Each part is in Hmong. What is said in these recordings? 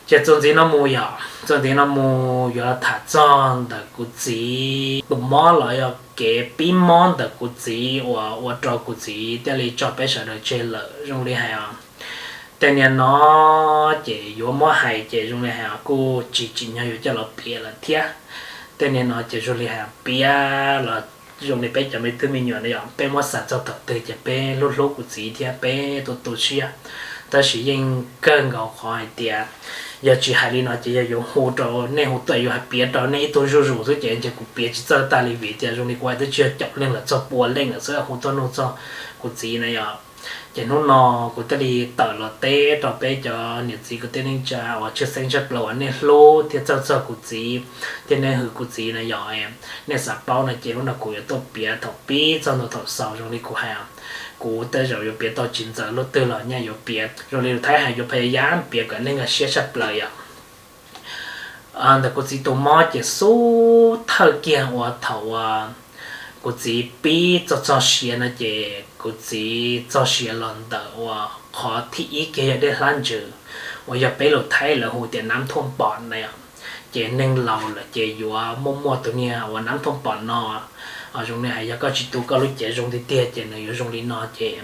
Ces txuas ntxiv no mus yom, txuas ntxiv no mus yuav los tham txog ntawm kuv txiv tus mob los yog kev pib mob ntawm kuv txiv uas ua rau kuv txiv thiaj li tso peb sawv daws tseg lawm. Zoo li hais os, tej niag no ces yuav muab hais ces zoo li hais os kuj tsis tsim nyog yuav coj los piav lawm thiab. Tej niag no ces zoo li hais piav los zoo li peb cov me tub me nyuam no yom, peb muab xav txog thaum twg ces peb hlub hlub kuv txiv thiab peb tu tu siab. Tab sis yeej kawg nkaus qhov hais tias yog tsis hais li no ces yog yuav hu rau nej, hu tuaj yuav hais piav rau nej ib tug zuj zus xwb ces ntshe kuv piav tsis txawj tag li vim tias zoo li kuv hais twb tsis yog caum leej lawm txog pua leej lawm xwb hu tuaj nug txog kuv txiv na yom. Ces hnub no kuv thiaj li tawm los teb rau peb cov niam txiv kwv tij neej tsa uas tshwj xeeb tshaj plaws uas nej hlub thiab txawj txog kuv txiv thiab nej hwm kuv txiv na yom. Nej xav paub no ces lub no kuv yuav tuaj piav thaum pib txog ntua thaum xaus zoo li kuv hais. Kuv tej zaum yuav piav tau tsis ntxaws lub twg los nyaj yuav piav zoo li lus Thaib hais yuav pha yab piav kom nej nkag siab tshaj plaws yom. Ntawm kuv txiv tus mob ces xub thawj kiag uas thaum uas kuv txiv pib txog txog siav no ces kuv txiv txog siav los ntawm uas qhov thib ib kiag yog dej hlab ntsws uas yog peb lus Thaib lawv hu tias nab thuam pom na yom. Ces neeg laus lawm ces yuav muaj muaj tus niag uas nab thuam pom no. Zoo li hais yog koj tsis tu koj lub cev zoo tiag tiag ces nws yuav zoo li no ces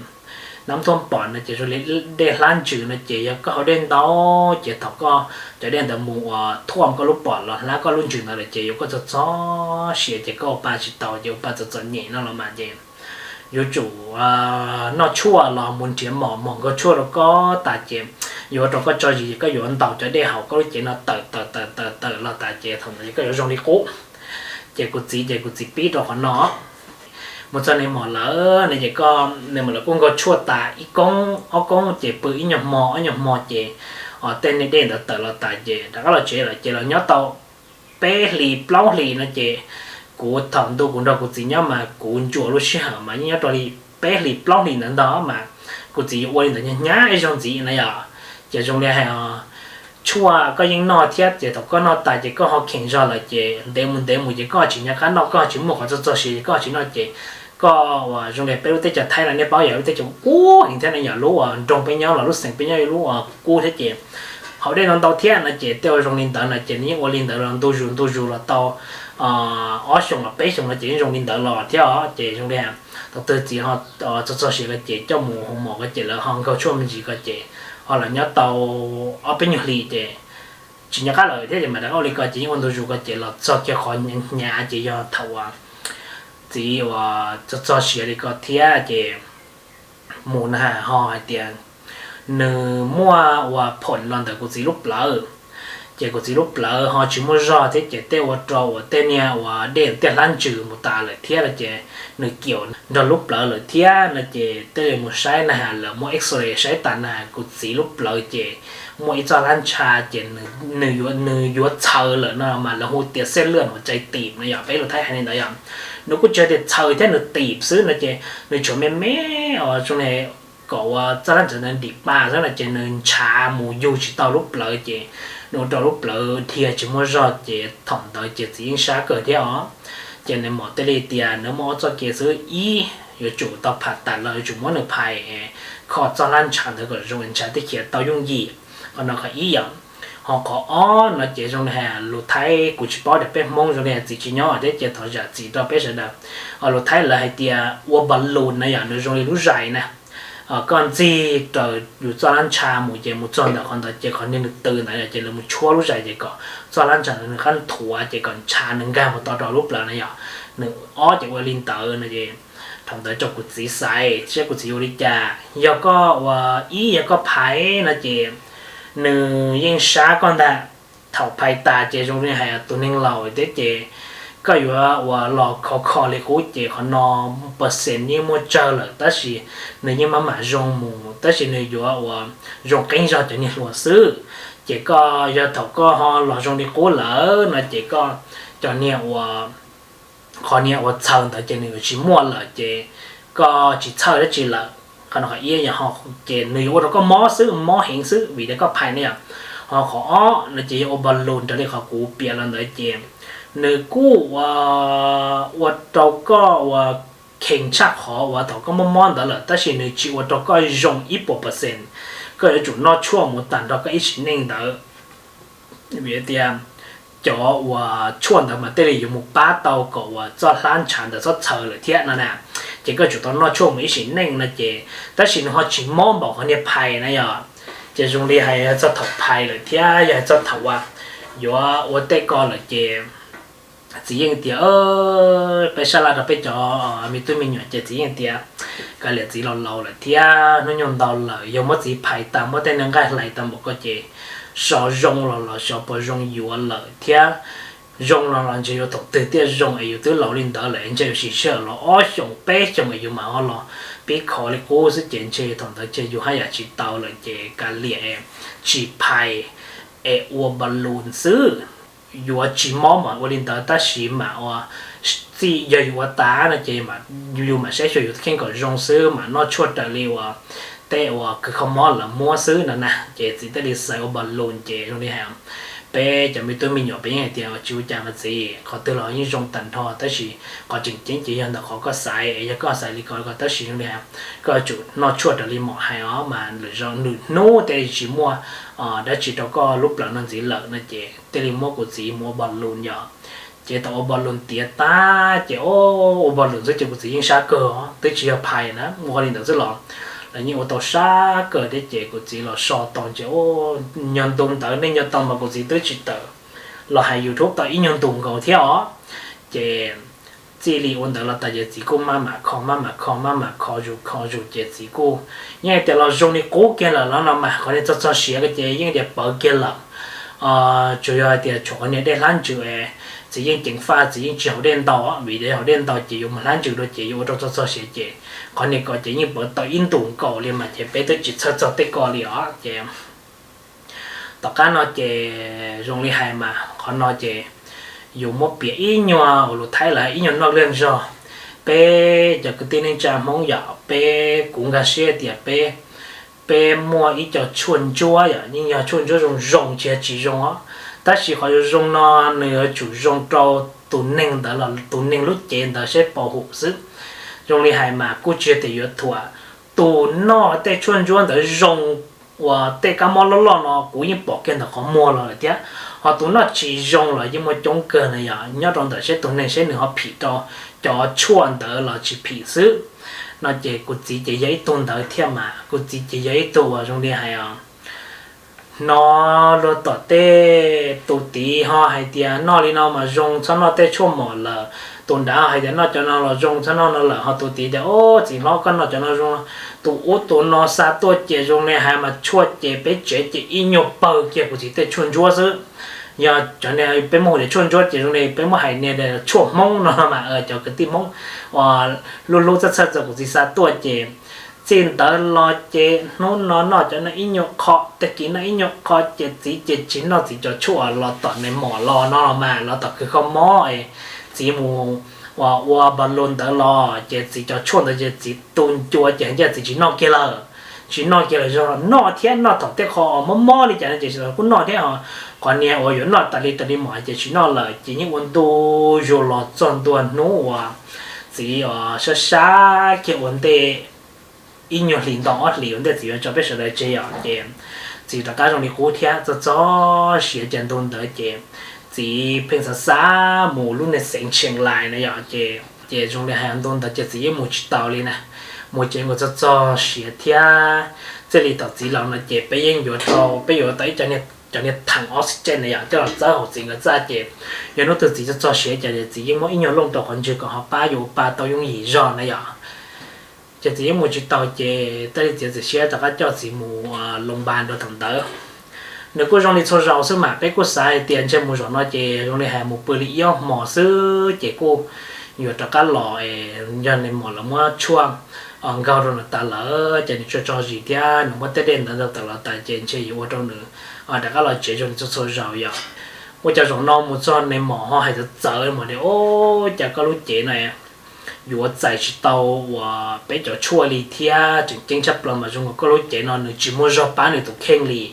nab thuam pom no ces zoo li dej hlab ntsws no ces yog koj haus dej ntau ces thaum koj cov dej ntawd mus uas thuam koj lub pom los hlab koj lub ntsws ntawd lawm ces yuav koj txog txog siav ces koj ua pa tsis tau ces ua pa txom txom nyem no los mas ces yuav tsum noj tshuaj los mus nrhiav mom, mom nkaug tshuaj rau koj tas ces yuav ua rau koj tso zis ces koj yuav ntaus cov dej haus koj lub cev no tawm tawm tawm tawm tawm los tas ces thaum ntawd ces koj yuav zoo li qub. Ces kuv txiv ces kuv txiv pib rau qhov no mus txog nws mom lawm no ces koj, nws mom lawm kuj nkaug tshuaj tas ib koob ob koob ces pw ib nyuag hmo ob nyuag hmo ces tej niag dej ntawd tawm los tas ces rov qab los tsev lawm ces los nyob tau peb hlis plaub hlis no ces kuv thaum ntu kuv nrog kuv txiv nyob mas kuv ntsuas lub sij hawm mas yeej nyob rau li peb hlis plaub hlis ntawd ntag mas kuv txiv yuav ua li ntawd hnyav ib zaug ntxiv na yom. Ces zoo li hais tshuaj koj yeej noj thiab ces thaum koj noj tas ces koj ho kheev zog lawm ces ntev mus ntev mus ces koj tsis nco qab noj, koj tsis muaj qhov txog txog siav ces koj tsis noj ces koj uas zoo li peb lub teb chaws Thaib no nej paub yog lub teb chaws kub heev thiab ne yom, lub uas nroog peb nyob los lub xeev peb nyob lub uas kub thiab ces haus dej ntau ntau thiab no ces tej ua zoo li ntawd no ces nws yeej ua li ntawd los ntu zus ntu zus los tau ob xyoos los peb xyoos no ces yeej zoo li ntawd los thiab os. Ces zoo li thaum twg txiv ho txog txog siav lawm ces coj mus hu mom ko ces lawv ho nkaug tshuaj me ntsis ko ces ho los nyob tau ob peb nyuag hlis ces tsis nco qab lawm thiab ces mam rov qab ua li ko ces yeej ua ntu zus ko ces los txog kiag qhov hnyav ces yog thaum uas txiv uas txog txog siav li ko thiab ces mus na ho hais tias nws muaj uas phoom los ntawm kuv txiv lub plawv. Ces kuv txiv lub plawv ho tsis muaj zog thiab ces tej ua rau uas tej niag uas dej tej hlab ntsws mus tas lawm thiab no ces nws kiaum nrog lub plawv lawm thiab no ces tej li mus saib na has lawv muab X-ray saib tas na has kuv txiv lub plawv ces muaj ib txoj hlab ntsha ces nws yuav txhaws lawm no mas lawv hu tias xej lwaj huv cai tim no yog peb lus Thaib hais li ntawd yog. Nws kuj tsis tias txhaws thiab nws tim xwb no ces nws tshuav me me os zoo li kom uas txoj hlab ntsha ntawd ntim pa xwb no ces nws ntshav mus yug tsis tau lub plawv ces nws ua rau lub plawv dhia tsis muaj zog ces thaum ntawd ces txiv yeej sab kawg thiab os. Ces nws mam thiaj li tias nws muaj ob txoj kev xwb, ib yuav tsum tau phais tas los yuav tsum muab nws phais kho txoj hlab ntsha ntawd kom zoo ntshav thiaj khiav tau yooj yim. Qhov no qhov ib yom. Ho qhov ob no ces zoo li hais lus Thaib kuv tsis paub tias peb Hmoob zoo li hais txiv tsis nyob thiab ces thov zam txim rau peb sawv daws. Lus Thaib lawv hais tias ua balloon no yom, nws zoo li lub zais na. Koj ntxig raws yus txoj hlab ntsha mus ces mus txog ntawm qhov ntawd ces qhov niag nws tw ntawd ces lawv mus tshuab lub zais ces kom txoj hlab ntsha ntawd nws qab nthuav ces kom ntshav nws nkag mus tau rau lub plawv na yom. Nws ob ces ua li ntawd no ces thaum ntawd rau kuv txiv xaiv saib kuv txiv ua li cas. Yog koj ua ib yog koj phais no ces nws yeej sab koj ntag. Thaum phais tas ces zoo li hais tus neeg laus thiab ces koj yuav ua los khov kho li qub ces qhov no percent yeej muaj tsawg lawm tab sis nws yeej maj mam zoo mus tab sis nws yuav ua zoo qeeb zog cov niag hluas xwb. Ces koj yog thaum koj ho los zoo li qub lawm no ces koj cov niag ua qhov niag ua txhaws ntawd ces nws yuav tsis muaj lawm ces koj tsis txhawj dab tsi lawm. Qhov no qhov ib yog ho ces nws yuav ua rau koj mob xwb, mob heev xwb vim tias koj phais ne yom. Ho qhov ob no ces yog ua balloon raws li qhov kuv piav los ntawd ces nws kuj ua rau koj ua kheev tshaj qhov uas thaum koj mob mob ntawd lawm tab sis nws tsis ua rau koj zoo ib puas percent. Koj yuav tsum noj tshuaj mus tag nrho koj ib sim neej ntawd vim tias cov uas tshuaj ntawd mas thiaj li yuav mus pab tau kom uas txoj hlab ntshav ntawd txhob txhaws lawm thiab no na. Ces koj tsum tau noj tshuaj mus ib sim neej no ces, tab sis nws ho tsis mob npaum qhov niag phais na yom. Ces zoo li hais txog thaum phais lawm thiab yog hais txog thaum uas yuav ua tej ko lawm ces txiv yeej tias, peb sab laj rau peb cov me tub me nyuam ces txiv yeej tias, kav liam txiv los laus lawm thiab hnub nyoog ntau lawm, yog muab txiv phais tas muab tej niag nqaij hlais tas npaum ko ces xyov zoo los los xyov puas zoo yuav lawm thiab. Zoo no los ntshe yuav thaum twg thiaj zoo es yus twb laus li ntawd lawm es ntshe yuav siv sij hawm los ob xyoos peb xyoos es yus mam ho los pib khov li qub xwb ces ntshe thaum ntawd ces yus haj yam tsis tau lawm ces kav liam tsis phais es ua balloon xwb. Yuav tsis mob mas ua li ntawd tab sis mas ua txij yog yus ua tas no ces yus mam saib xyuas yus kheej kom zoo xwb mam noj tshuaj raws li uas tej uas kws kho mob lawv muab xwb no na. Ces txiv thiaj li xaws ua balloon ces zoo li hais peb cov me tub me nyuam peb yeej hais tias tsis ua cas mas txiv, qhov twg los yeej zoo tag nrho tab sis qhov tseem ceeb ces yog ntawm qhov koj xaiv es yog koj xaiv li ko ko tab sis zoo li hais koj yuav tsum noj tshuaj raws li mom hais os mas lwm zaus lwm hnub thiaj li tsis muaj dab tsi rau koj lub plawv no ntxiv lawm no ces thiaj li muab kuv txiv mus ua balloon yom. Ces thaum ua balloon tiav tag ces ua balloon xwb ces kuv txiv yeej sab kawg os, twb tsis yog phais na, ua li ntawd xwb los lawv yeej ua tau sab kawg thiab ces kuv txiv los so tau ces nyuag ntu ntawd nej nco tau mas kuv txiv twb tsis tawm los hais YouTube tau ib nyuag ntu nkaus thiab os. Ces txij li ua ntawd los tas ces txiv kuj maj mam kho maj mam kho maj mam kho zus kho zus ces txiv kuj yeej hais tias los zoo li qub kiag lawm los no mas qhov niag txog txog siav ko ces yeej tias pawv kiag lawm. Tsuas yog hais tias tshuav qhov niag dej hlab ntsws, txiv yeej ceev faj txiv yeej tsis haus dej ntau vim yog haus dej ntau ces yuav mus hlab ntsws dua ces yuav ua rau txog txog siav ces qhov niag ko ces yeej pawv tau ib ntus nkaus li mas ces peb twb tsis txhawj txog tej ko li os ces tom qab no ces zoo li hais mas qhov no ces yus muab piav ib nyuag uas lus Thaib lawv ib nyuag noj liag zog. Peb cov kwv tij neej tsa Hmoob yom peb kuv nkag siab tias peb peb muaj ib co tshuaj ntsuab yom, yeej yog tshuaj ntsuab zoo zoo tsis yog tsis zoo os. Tab sis qhov zoo zoo no nws yuav tsum zoo rau tus neeg ntawd los tus neeg lub cev ntawd saib pom hum xwb. Zoo li hais mas kuj tsis yog tias yuav thuam, tus noj tej tshuaj ntsuab ntawd zoo uas tej kab mob loj loj no kuv yeej pom kiag ntawm qhov muag los lawm thiab. Ho tus noj tsis zoo los yeej muaj coob kawg na yom, nyob rau ntawm seb tus neeg seb nws ho phim rau cov tshuaj ntawd los tsis phim xwb. No ces kuv txiv ces yog ib tug ntawd thiab mas, kuv txiv ces yog ib tug uas zoo li hais os, hnov luag tom tej tus tid ho hais tias noj li no mas zoo txhob noj tej tshuaj mom lawm, tus nrad hais tias noj cov no los zoo txhob noj no lawm, ho tus tid tias o txiv hlob koj noj cov no zoo, tus ub tus no xa tuaj ces zoo li hais mas tshuaj ces peb tsev ces ib nyuag pawg kiag kuv txiv tej tshuaj ntsuab xwb. Yog cov niag peb muab hu tias tshuaj ntsuab ces zoo li peb muab hais niag tshuaj Hmoob no mas cov kwv tij Hmoob uas hlub hlub txhawj txhawj txog kuv txiv xa tuaj ces txij ntawd los ces hnub no noj cov no ib nyuag qho, tag kis noj ib nyuag qho ces txiv ces tsis noj txiv cov tshuaj los tom nais mom los no los mas los tom kws kho mob es txiv mus ua balloon ntawd los ces txiv cov tshuaj ntawd ces txiv tu ncua ces ncaj txiv tsis noj kiag lawm. Tsis noj kiag lawm, zoo noj thiab noj thaum tej qho mob mob li cas no ces kuj noj thiab. Qhov niag uas yuav noj tas li tas li mom ces tsis noj lawm ces yeej ua ntu zus los txog ntua hnub uas txiv sab sab kiag ua ntej ib nyuag hlis ntau ob hlis ua ntej txiv yuav tso peb sawv daws tseg yom ces txiv rov qab zoo li qub thiab txog txog siav cas ntu ntawd ces txiv pheej xav xav mus lub niag xeev Tsheej Lais na yom ces ces zoo li hais ntu ntawd ces txiv yeej mus tsis taus li na. Mus ces mus txog txog siav thiab. Txij li thaum txiv los no ces peb yeej yuav tau, peb yuav tau ib co niag theem oxygen na yom coj los txawb hauv txiv nkawd txaj ces yog hnub twg txiv txog txog siav ces txiv yeej muab ib nyuag looj rau qhov ntswg kom ho pab yuav ua pa tau yooj yim zog na yom. Ces txiv yeej mus tsis taus ces thiaj li txiav txim siab rov qab coj txiv mus loos npas dua thaum ntawd. Nws kuj zoo li txhua zaus xwb mas peb kuj xav hais tias ntshe mus zaum no ces zoo li hais mus pw li ib ob hmos xwb ces kuj yuav rov qab los es yog nais mos lawv muab tshuaj nkaug rau nws tas lawm ces nws tso tso zis thiab nws muab tej dej ntawd ntau tawm los tas ces ntshe yuav ua rau nws rov qab los tsev zoo li txhua txhua zaus yom. Ua cas zaum no mus txog nais mos ho hais txawv txawv mas tias o cas koj lub cev no yuav txais tsis tau uas peb cov tshuaj li thiab tseem ceeb tshaj plaws mas zoo nkaus koj lub cev no nws tsis muaj zog pab nws tus kheej li.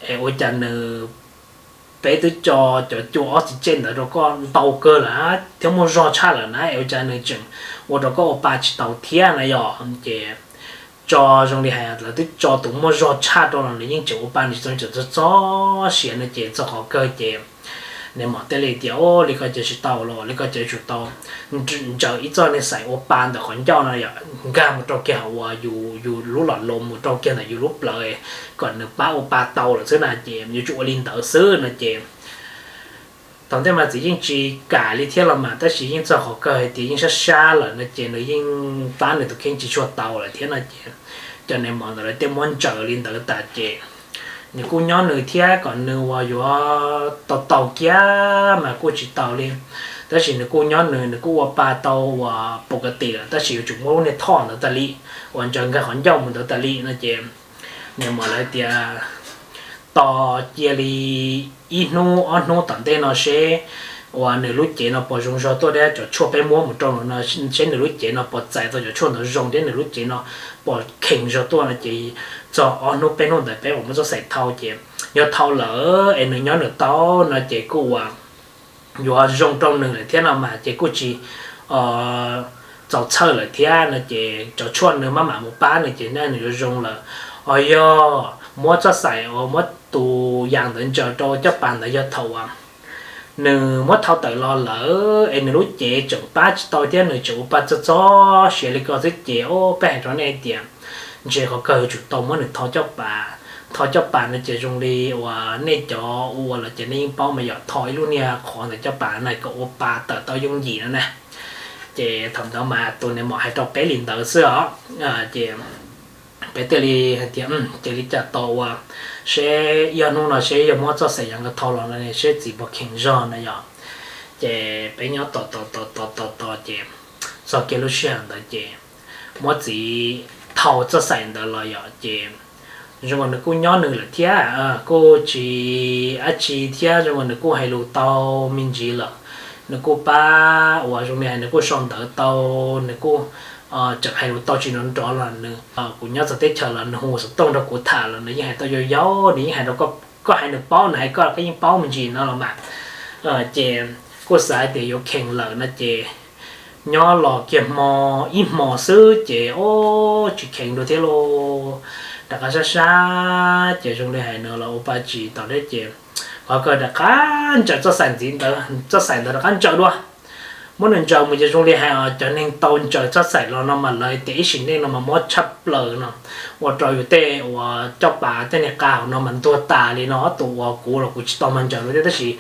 Es ua cas nws, peb twb tso cov cua oxygen ntawd rau koj ntau kawg lawm thiab muaj zog tshaj lawm na es ua cas nws tseem ua rau koj ua pa tsis tau thiab na yom. Ces tso zoo li hais lawv twb tso tus muaj zog tshaj rau los nws yeej tseem ua pa, nws tseem txog txog siav no ces txog qhov kawg ces nws mam thiaj li tias, Li ko ces tsis tau los, li ko ces yuav tsum tau ntsaws ib txoj niag xaim ua pa ntawm qhov ncauj no yom, nkag mus rau kiag uas yus, yus lub los los mus rau kiag ntawm yus lub plawv kom nws pab ua pa tau lawm xwb na, ces yuav tsum ua li ntawd xwb no ces thaum ntej mas txiv yeej tsis kam li thiab los mas, tab sis yeej txog qhov kawg hais tias yeej sab sab lawm no ces nws yeej pab nws tus kheej tsis tshua tau lawm thiab no ces cov niam mos ntawd lawv thiaj muab ntsaws li ntawd tas ces nws kuj nyob nws thiab, kom nws uas yuav tau tau kiag mas kuj tsis tau li, tab sis nws kuj nyob nws, nws kuj ua pa tau uas pus ka tim lawm, tab sis yuav tsum muab lub niag thoj ntawd tas li, uas ntsaws nkag qhov ncauj mus ntawd tas li no ces niam mos lawv tias tos cia li ib hnub ob hnub tom ntej no seb uas nws lub cev no puas zoo zog tuaj thiab cov tshuaj peb muab mus rau nws no, seb nws lub cev no puas txais tau cov tshuaj ntawd zoo thiab nws lub cev no puas khees zog tuaj no ces txog ob hnub peb hnub ntawd peb mam muab txoj xaim thau ces yog thau lawm es nws nyob nws tau no ces kuj uas yuav zoo rau nws lawm thiab no mas ces kuj tsis txaus txhawj lawm thiab no ces cov tshuaj nws maj mam mus pab nws ces nws yuav zoo lawm. Ho yog muab txoj xaim uas muab tus yas ntawd ntsaws rau caj pas ntawd yog thaum uas nws muab thau tawm los lawm es nws lub cev tseem pab tsis tau thiab nws tseem ua pa txog txog siav li ko xwb ces o peb hais rau nej tias ntshe qhov kawg yuav tsum tau muab nws thau caj pas. Thau caj pas no ces zoo li uas nej cov ua los ces nej yeej paub mas yog thau ib lub niag qhov ntawm caj pas no kom ua pa tawm tau yooj yim no na. Ces thaum ntawd mas tus niam mos hais rau peb li ntawd xwb os. Ces peb thiaj li hais tias, Ces li cas tos uas seb ib ob hnub no seb yog muab txoj xaim yas nkawd thau los no seb txiv puas khees zog no yom. Ces peb nyob tos tos tos tos tos tos ces txog kiag lub sij hawm ntawd ces muab txiv thau txoj xaim ntawd los yom ces zoo uas nws kuj nyob nws lawm thiab, kuj tsis dab tsi thiab, zoo uas nws kuj hais lus tau me ntsis lawm. Nws kuj pab uas zoo li hais nws kuj sau ntawv tau, nws kuj tseem hais lus tau tsis nrov nrov los nws, kuv nyob txog teb chaws los nws hu xov tooj rau kuv tham los nws yeej hais tau yau yau, nws yeej hais rau koj hais nws paub, nws hais koj los koj yeej paub me ntsis no los mas. Ces kuj xav hais tias yuav khees lawm no ces nyob los kiag hmo ib hmo xwb ces o tsis khees dua thiab lauj. Rov qab sab sab ces zoo li hais nws los ua pa tsis tau thiab ces qhov kawg rov qab ntsaws txoj xaim ntxiv ntawd, txoj xaim ntawd rov qab ntsaws dua. Muab nws ntsaws mus ces zoo li hais cov neeg tau ntsaws txoj xaim los no mas lawv tias ib sim neej no mas mob tshaj plaws no, ua rau yus tej uas caj pas tej niag qa hauv no mas ntuag tas li no. Ob tug uas kuv los kuv tsis tau mag ntsaws dua thiab tab sis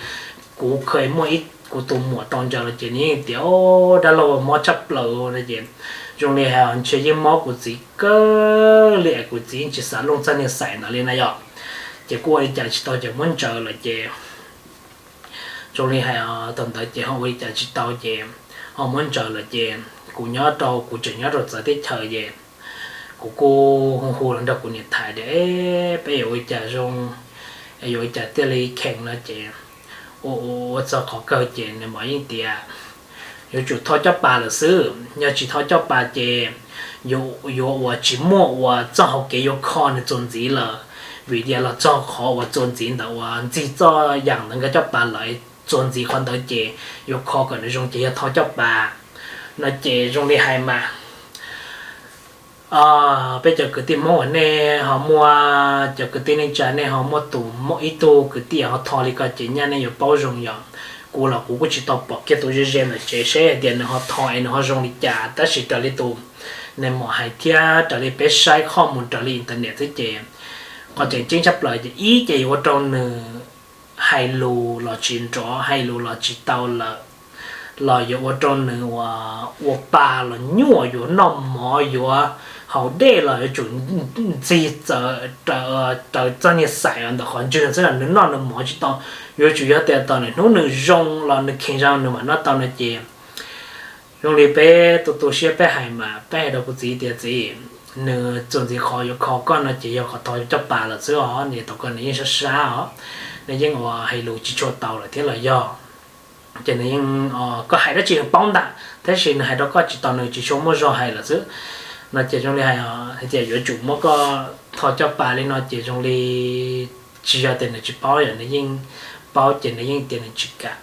kuv kheev muaj ib kuv tus muam tau ntsaws los ces nws yeej tias dab laug mob tshaj plaws no ces zoo li hais ntshe yeej mob kuv txiv kawg li es kuv txiv yeej tsis xav looj txoj niag xaim ntawd li na yom. Ces kuj ua li cas tsis tau ces muab ntsaws lawm ces zoo li hais thaum ntawd ces ho ua li cas tsis tau ces ho muab ntsaws lawm ces kuv nyob rau, kuv tseem nyob rau txawv teb chaws ces kuv kuj hu hu los nrog kuv niam tham tias peb yuav ua li cas zoo, yuav ua li cas thiaj li khees no ces ua ua txog qhov kawg ces nws mam yeej tias yuav tsum thau caj pas lawm xwb. Yog tsis thau caj pas ces yuav ua tsis muaj uas txoj hauv kev yuav kho nws txuas ntxiv lawm, vim tias los txog qhov uas txuas ntxiv ntawd uas ntxig txoj yam ntawd nkawd caj pas lawm, txuas ntxiv qhov ntawd ces yuav kho kom nws zoo ces yog thau caj pas no ces zoo li hais mas peb cov kwv tij Hmoob uas nej ho muaj, cov kwv tij neej tsa nej ho muaj tus, muaj ib tug kwv tij ho thau li ko ces nyaj nej yuav paub zoo yom. Kuv los kuv kuj tsis tau pom kiag tus ze ze ntawm tsev seb hais tias nws ho thau es nws ho zoo li cas tab sis raws li tus niam mos hais thiab raws li peb saib qhov mus raws li internet xwb ces qhov tseem ceeb tshaj plaws ces ib ces yuav ua rau nws hais lus los tsis nrov, hais lus los tsis tau lawm, los yuav ua rau nws ua pa los nyuaj, yuav noj mov yuav haus dej los yuav tsum ntxig raws txoj niag xaim ntawm qhov ntswg xwb los nws noj nws mov tsis tau. Yuav tsum yog tias tos nws hnub nws zoo los nws kheev zoo nws mam noj tau no ces zoo li peb tu tu siab peb hais mas peb hais rau kuv txiv tias txiv, nws txuas ntxiv qhov yuav kho koj no ces yog qhov thau caj pas lawm xwb os, nws tau koj nws yeej sab sab os, nws yeej ua hais lus tsis tshua tau lawm thiab los yog ces nws yeej, koj hais dab tsi nws paub ntag tab sis nws hais rau koj tsis tau, nws tsis tshua muaj zog hais lawm xwb no ces zoo li hais tias yuav tsum muab koj thau caj pas li no ces zoo li tsis yog tias nws tsis paub yom, nws yeej paub ces nws yeej tias nws tsis kam.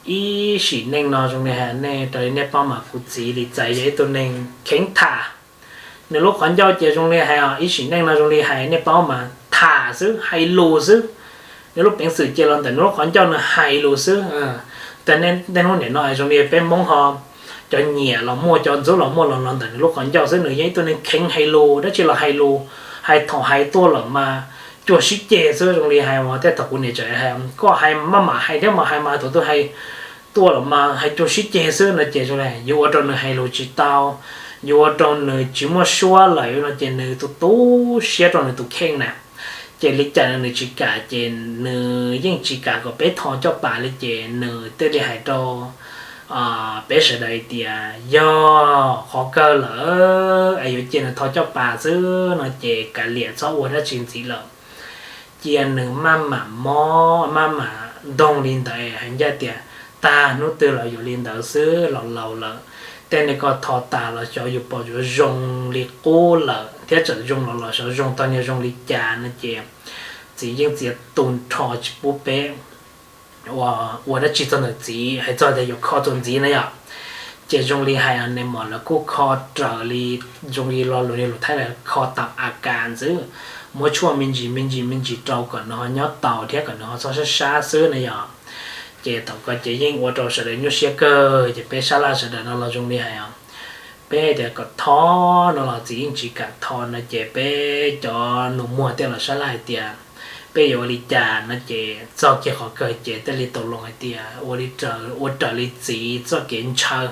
Ib sim neej no zoo li hais nej raws li nej paub mas kuv txiv li txais yog ib tug neeg kheev tham, Nws lub qhov ncauj ces zoo li hais ib sim neej no zoo li hais nej paub mas tham xwb, hais lus xwb. Nws lub peev xwm ces los ntawm nws lub qhov ncauj nws hais lus xwb. Tej niaj hnub nim no zoo li peb Hmoob ho cov nyiam los muaj, cov ntxub los muaj, los los ntawm nws lub qhov ncauj xwb. Nws yog ib tug neeg kheev hais lus, dab tsi los hais lus, hais thaum hais tuaj lawm mas cuag sib ceg xwb. Zoo li hais mas tej thaum kuv niam tseem hais koj hais maj mam hais thiab mas hais mas thaum twg hais tuaj lawm mas hais cuag sib ceg xwb no ces zoo li yuav ua rau nws hais lus tsis tau, yuav ua rau nws tsis muaj suab lawm no ces nws tu tu siab rau nws tus kheej na. Ces li cas nws tsis kam ces nws yeej tsis kam kom peb tho coj pas li ces nws thiaj li hais rau peb sawv daws tias yog qhov kawg lawm es yuav cia nws tho coj pas xwb no ces kav liam txhob ua dab tsi ntxiv lawm. Cia nws maj mam mob maj mam ntoog li ntawd, hais ncaj tias tag hnub twg los yuav li ntawd xwb, los laus lawm. Tej niag ko tho tas los xyov yus pom yuav zoo li qub lawm thiab tseem zoo los los xyov zoo tau niag zoo li cas no ces txiv yeej txiav tu nrho tsis pub peb ua dab tsi txog ntawm txiv, hais txog tias yuav kho txuas ntxiv na yom. Ces zoo li hais ne mos lawv kuj kho raws li zoo li lo lus niag lus Thaib lawv kho tam a kas ntxwb, muab tshuaj me ntsis me ntsis me ntsis rau kom nws ho nyob taus thiab kom nws ho txhob sab sab xwb na yom. Ces thaum ko ces yeej ua rau sawv daws nyuaj siab kawg ces peb sab laj sawv daws no los zoo li hais os, peb tias kom tho no los txiv yeej tsis kam tho no ces peb cov nus muag thiaj los sab laj hais tias peb yuav ua li cas no ces txog kiag qhov kawg ces thiaj li tau loo hais tias ua li raws, ua raws li txiv txoj kev ntshaw.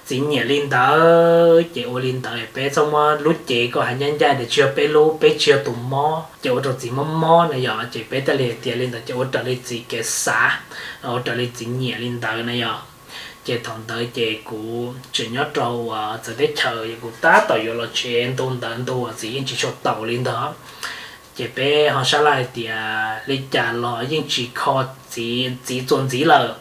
Txiv nyiam li ntawd ces ua li ntawd, peb txhob muab lub cev koj hais ncaj ncaj tias tsis yog peb lub, peb tsis yog tus mob ces ua rau txiv mob mob na yom. Ces peb thiaj li hais tias li ntawd ces ua raws li txiv kev xav, ua raws li txiv nyiam li ntawd na yom. Ces thaum ntawd ces kuv tseem nyob rau uas txawv teb chaws, kuv tab tom yuav los tsev ntu ntawd ntu uas txiv yeej tsis tshua taus li ntawd. Ces peb ho sab laj hais tias li cas los yeej tsis kho txiv, txiv txuas ntxiv lawm.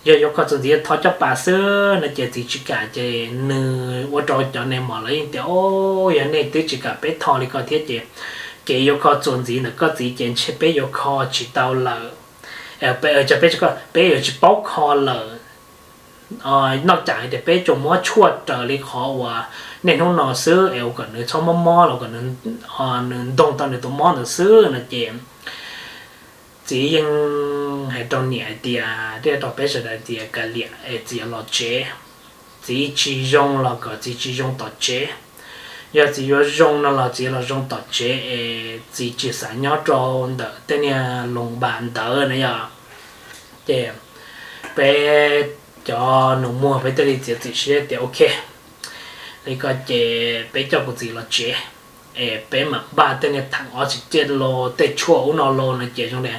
Yog yuav kho txuas ntxiv thov coj pas xwb no ces txiv tsis kam ces nws ua rau cov ne mos lawv yeej tias o, yog nej twb tsis kam peb tho li ko thiab ces kev yuav kho txuas ntxiv ntawm koj txiv ces ntshe peb yuav kho tsis tau lawm. Peb yuav tsis paub kho lawm. Noj cam hais tias peb tsuas muab tshuaj raws li qhov uas niaj hnub no xwb es ua kom nws txhob mob mob los kom nws ntoog tau nws tus mob ntawd xwb no ces txiv yeej hais rau niam hais tias, thiaj rau peb sawv daws tias kav liam es txiv yuav los tsev. Txiv tsis zoo los kom txiv tsis zoo tom tsev. Yog txiv yuav zoo no los txiv los zoo tom tsev es txiv tsis xav nyob rau ntawm tej niag loos npas ntawd na yom. Ces peb cov nus muag peb thiaj li txiav txim siab tias ok, li ko ces peb coj kuv txiv los tsev es peb mam npaj tej niag theem ob txiv tiaj los tej tshuaj ub no los no ces zoo li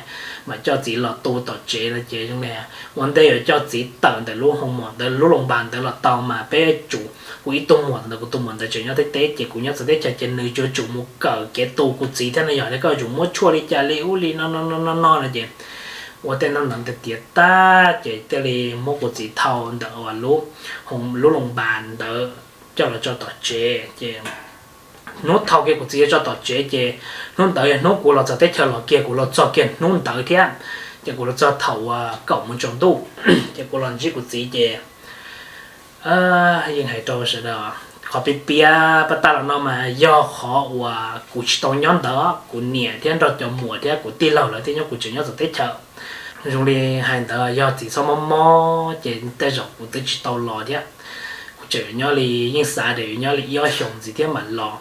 mam coj txiv los tu tom tsev no ces zoo li ua ntej yuav coj txiv tawm ntawm lub hoo mom ntawd, lub loos npas ntawd los tau mas peb tsum, kuv ib tug muam ntawd, kuv tus muam ntawd tseem nyob teb teb ces kuv nyob txawv teb chaws ces nws yuav tsum mus kawm kev tu kuv txiv thiab no yom, li koj yuav tsum muab tshuaj li cas li ub li no no no no no no ces ua tej no ntawd tiav tag ces thiaj li muab kuv txiv thau ntawm uas lub loos npas ntawd coj los tso tom tsev ces hnub thau kiag kuv txiv tso tom tsev ces hnub ntawd yog hnub kuv los txog teb chaws los kiag, kuv los txog kiag hnub ntawd thiab. Ces kuv los txog thaum uas kaum moos tsaus ntuj ces kuv los ntsib kuv txiv ces yeej hais rau sawv daws, qhov piav piav pab tag los no mas yog qhov uas kuv tsis tau nyob ntawd, kuv niam thiab nrog cov muam thiab kuv tij laug lawv thiaj nyob, kuv tseem nyob txawv teb chaws. Zoo li hais ntawd yog txiv txhob mob mob ces tej zaum kuv twb tsis tau los thiab. Kuv tseem nyob li, yeej xav tias yuav nyob li ib ob xyoos ntxiv thiab mam los,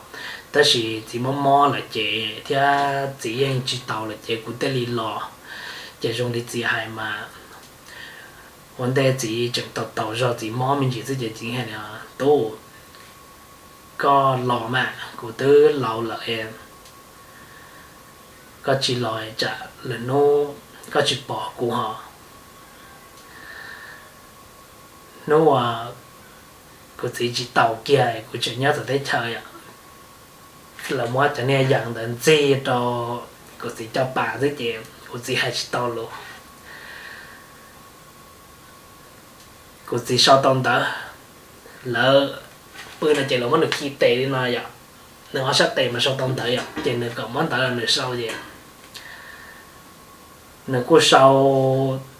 tab sis txiv mob mob lawm ces thiab txiv yeej tsis tau lawm ces kuv thiaj li los. Ces zoo li txiv hais mas ua ntej txiv tseem tau tau zog, txiv mob me ntsis xwb ces txiv hais tias, tub, koj los mas kuv twb laus lawm, koj tsis los tsam lwm hnub koj tsis pom kuv ho. Hnub uas kuv txiv tsis taus kiag kuv tseem nyob tom teb chaws, lawv muab cov niag yas ntawd ntxig rau kuv txiv caj pas xwb ces kuv txiv hais tsis tau lus. Kuv txiv sau tau ntawv, lawv pw no ces lawv muab nws khi tes li no yom, nws ob sab tes mas sau tau ntawv yom, ces nws kom muab ntawv los nws sau ces nws kuj sau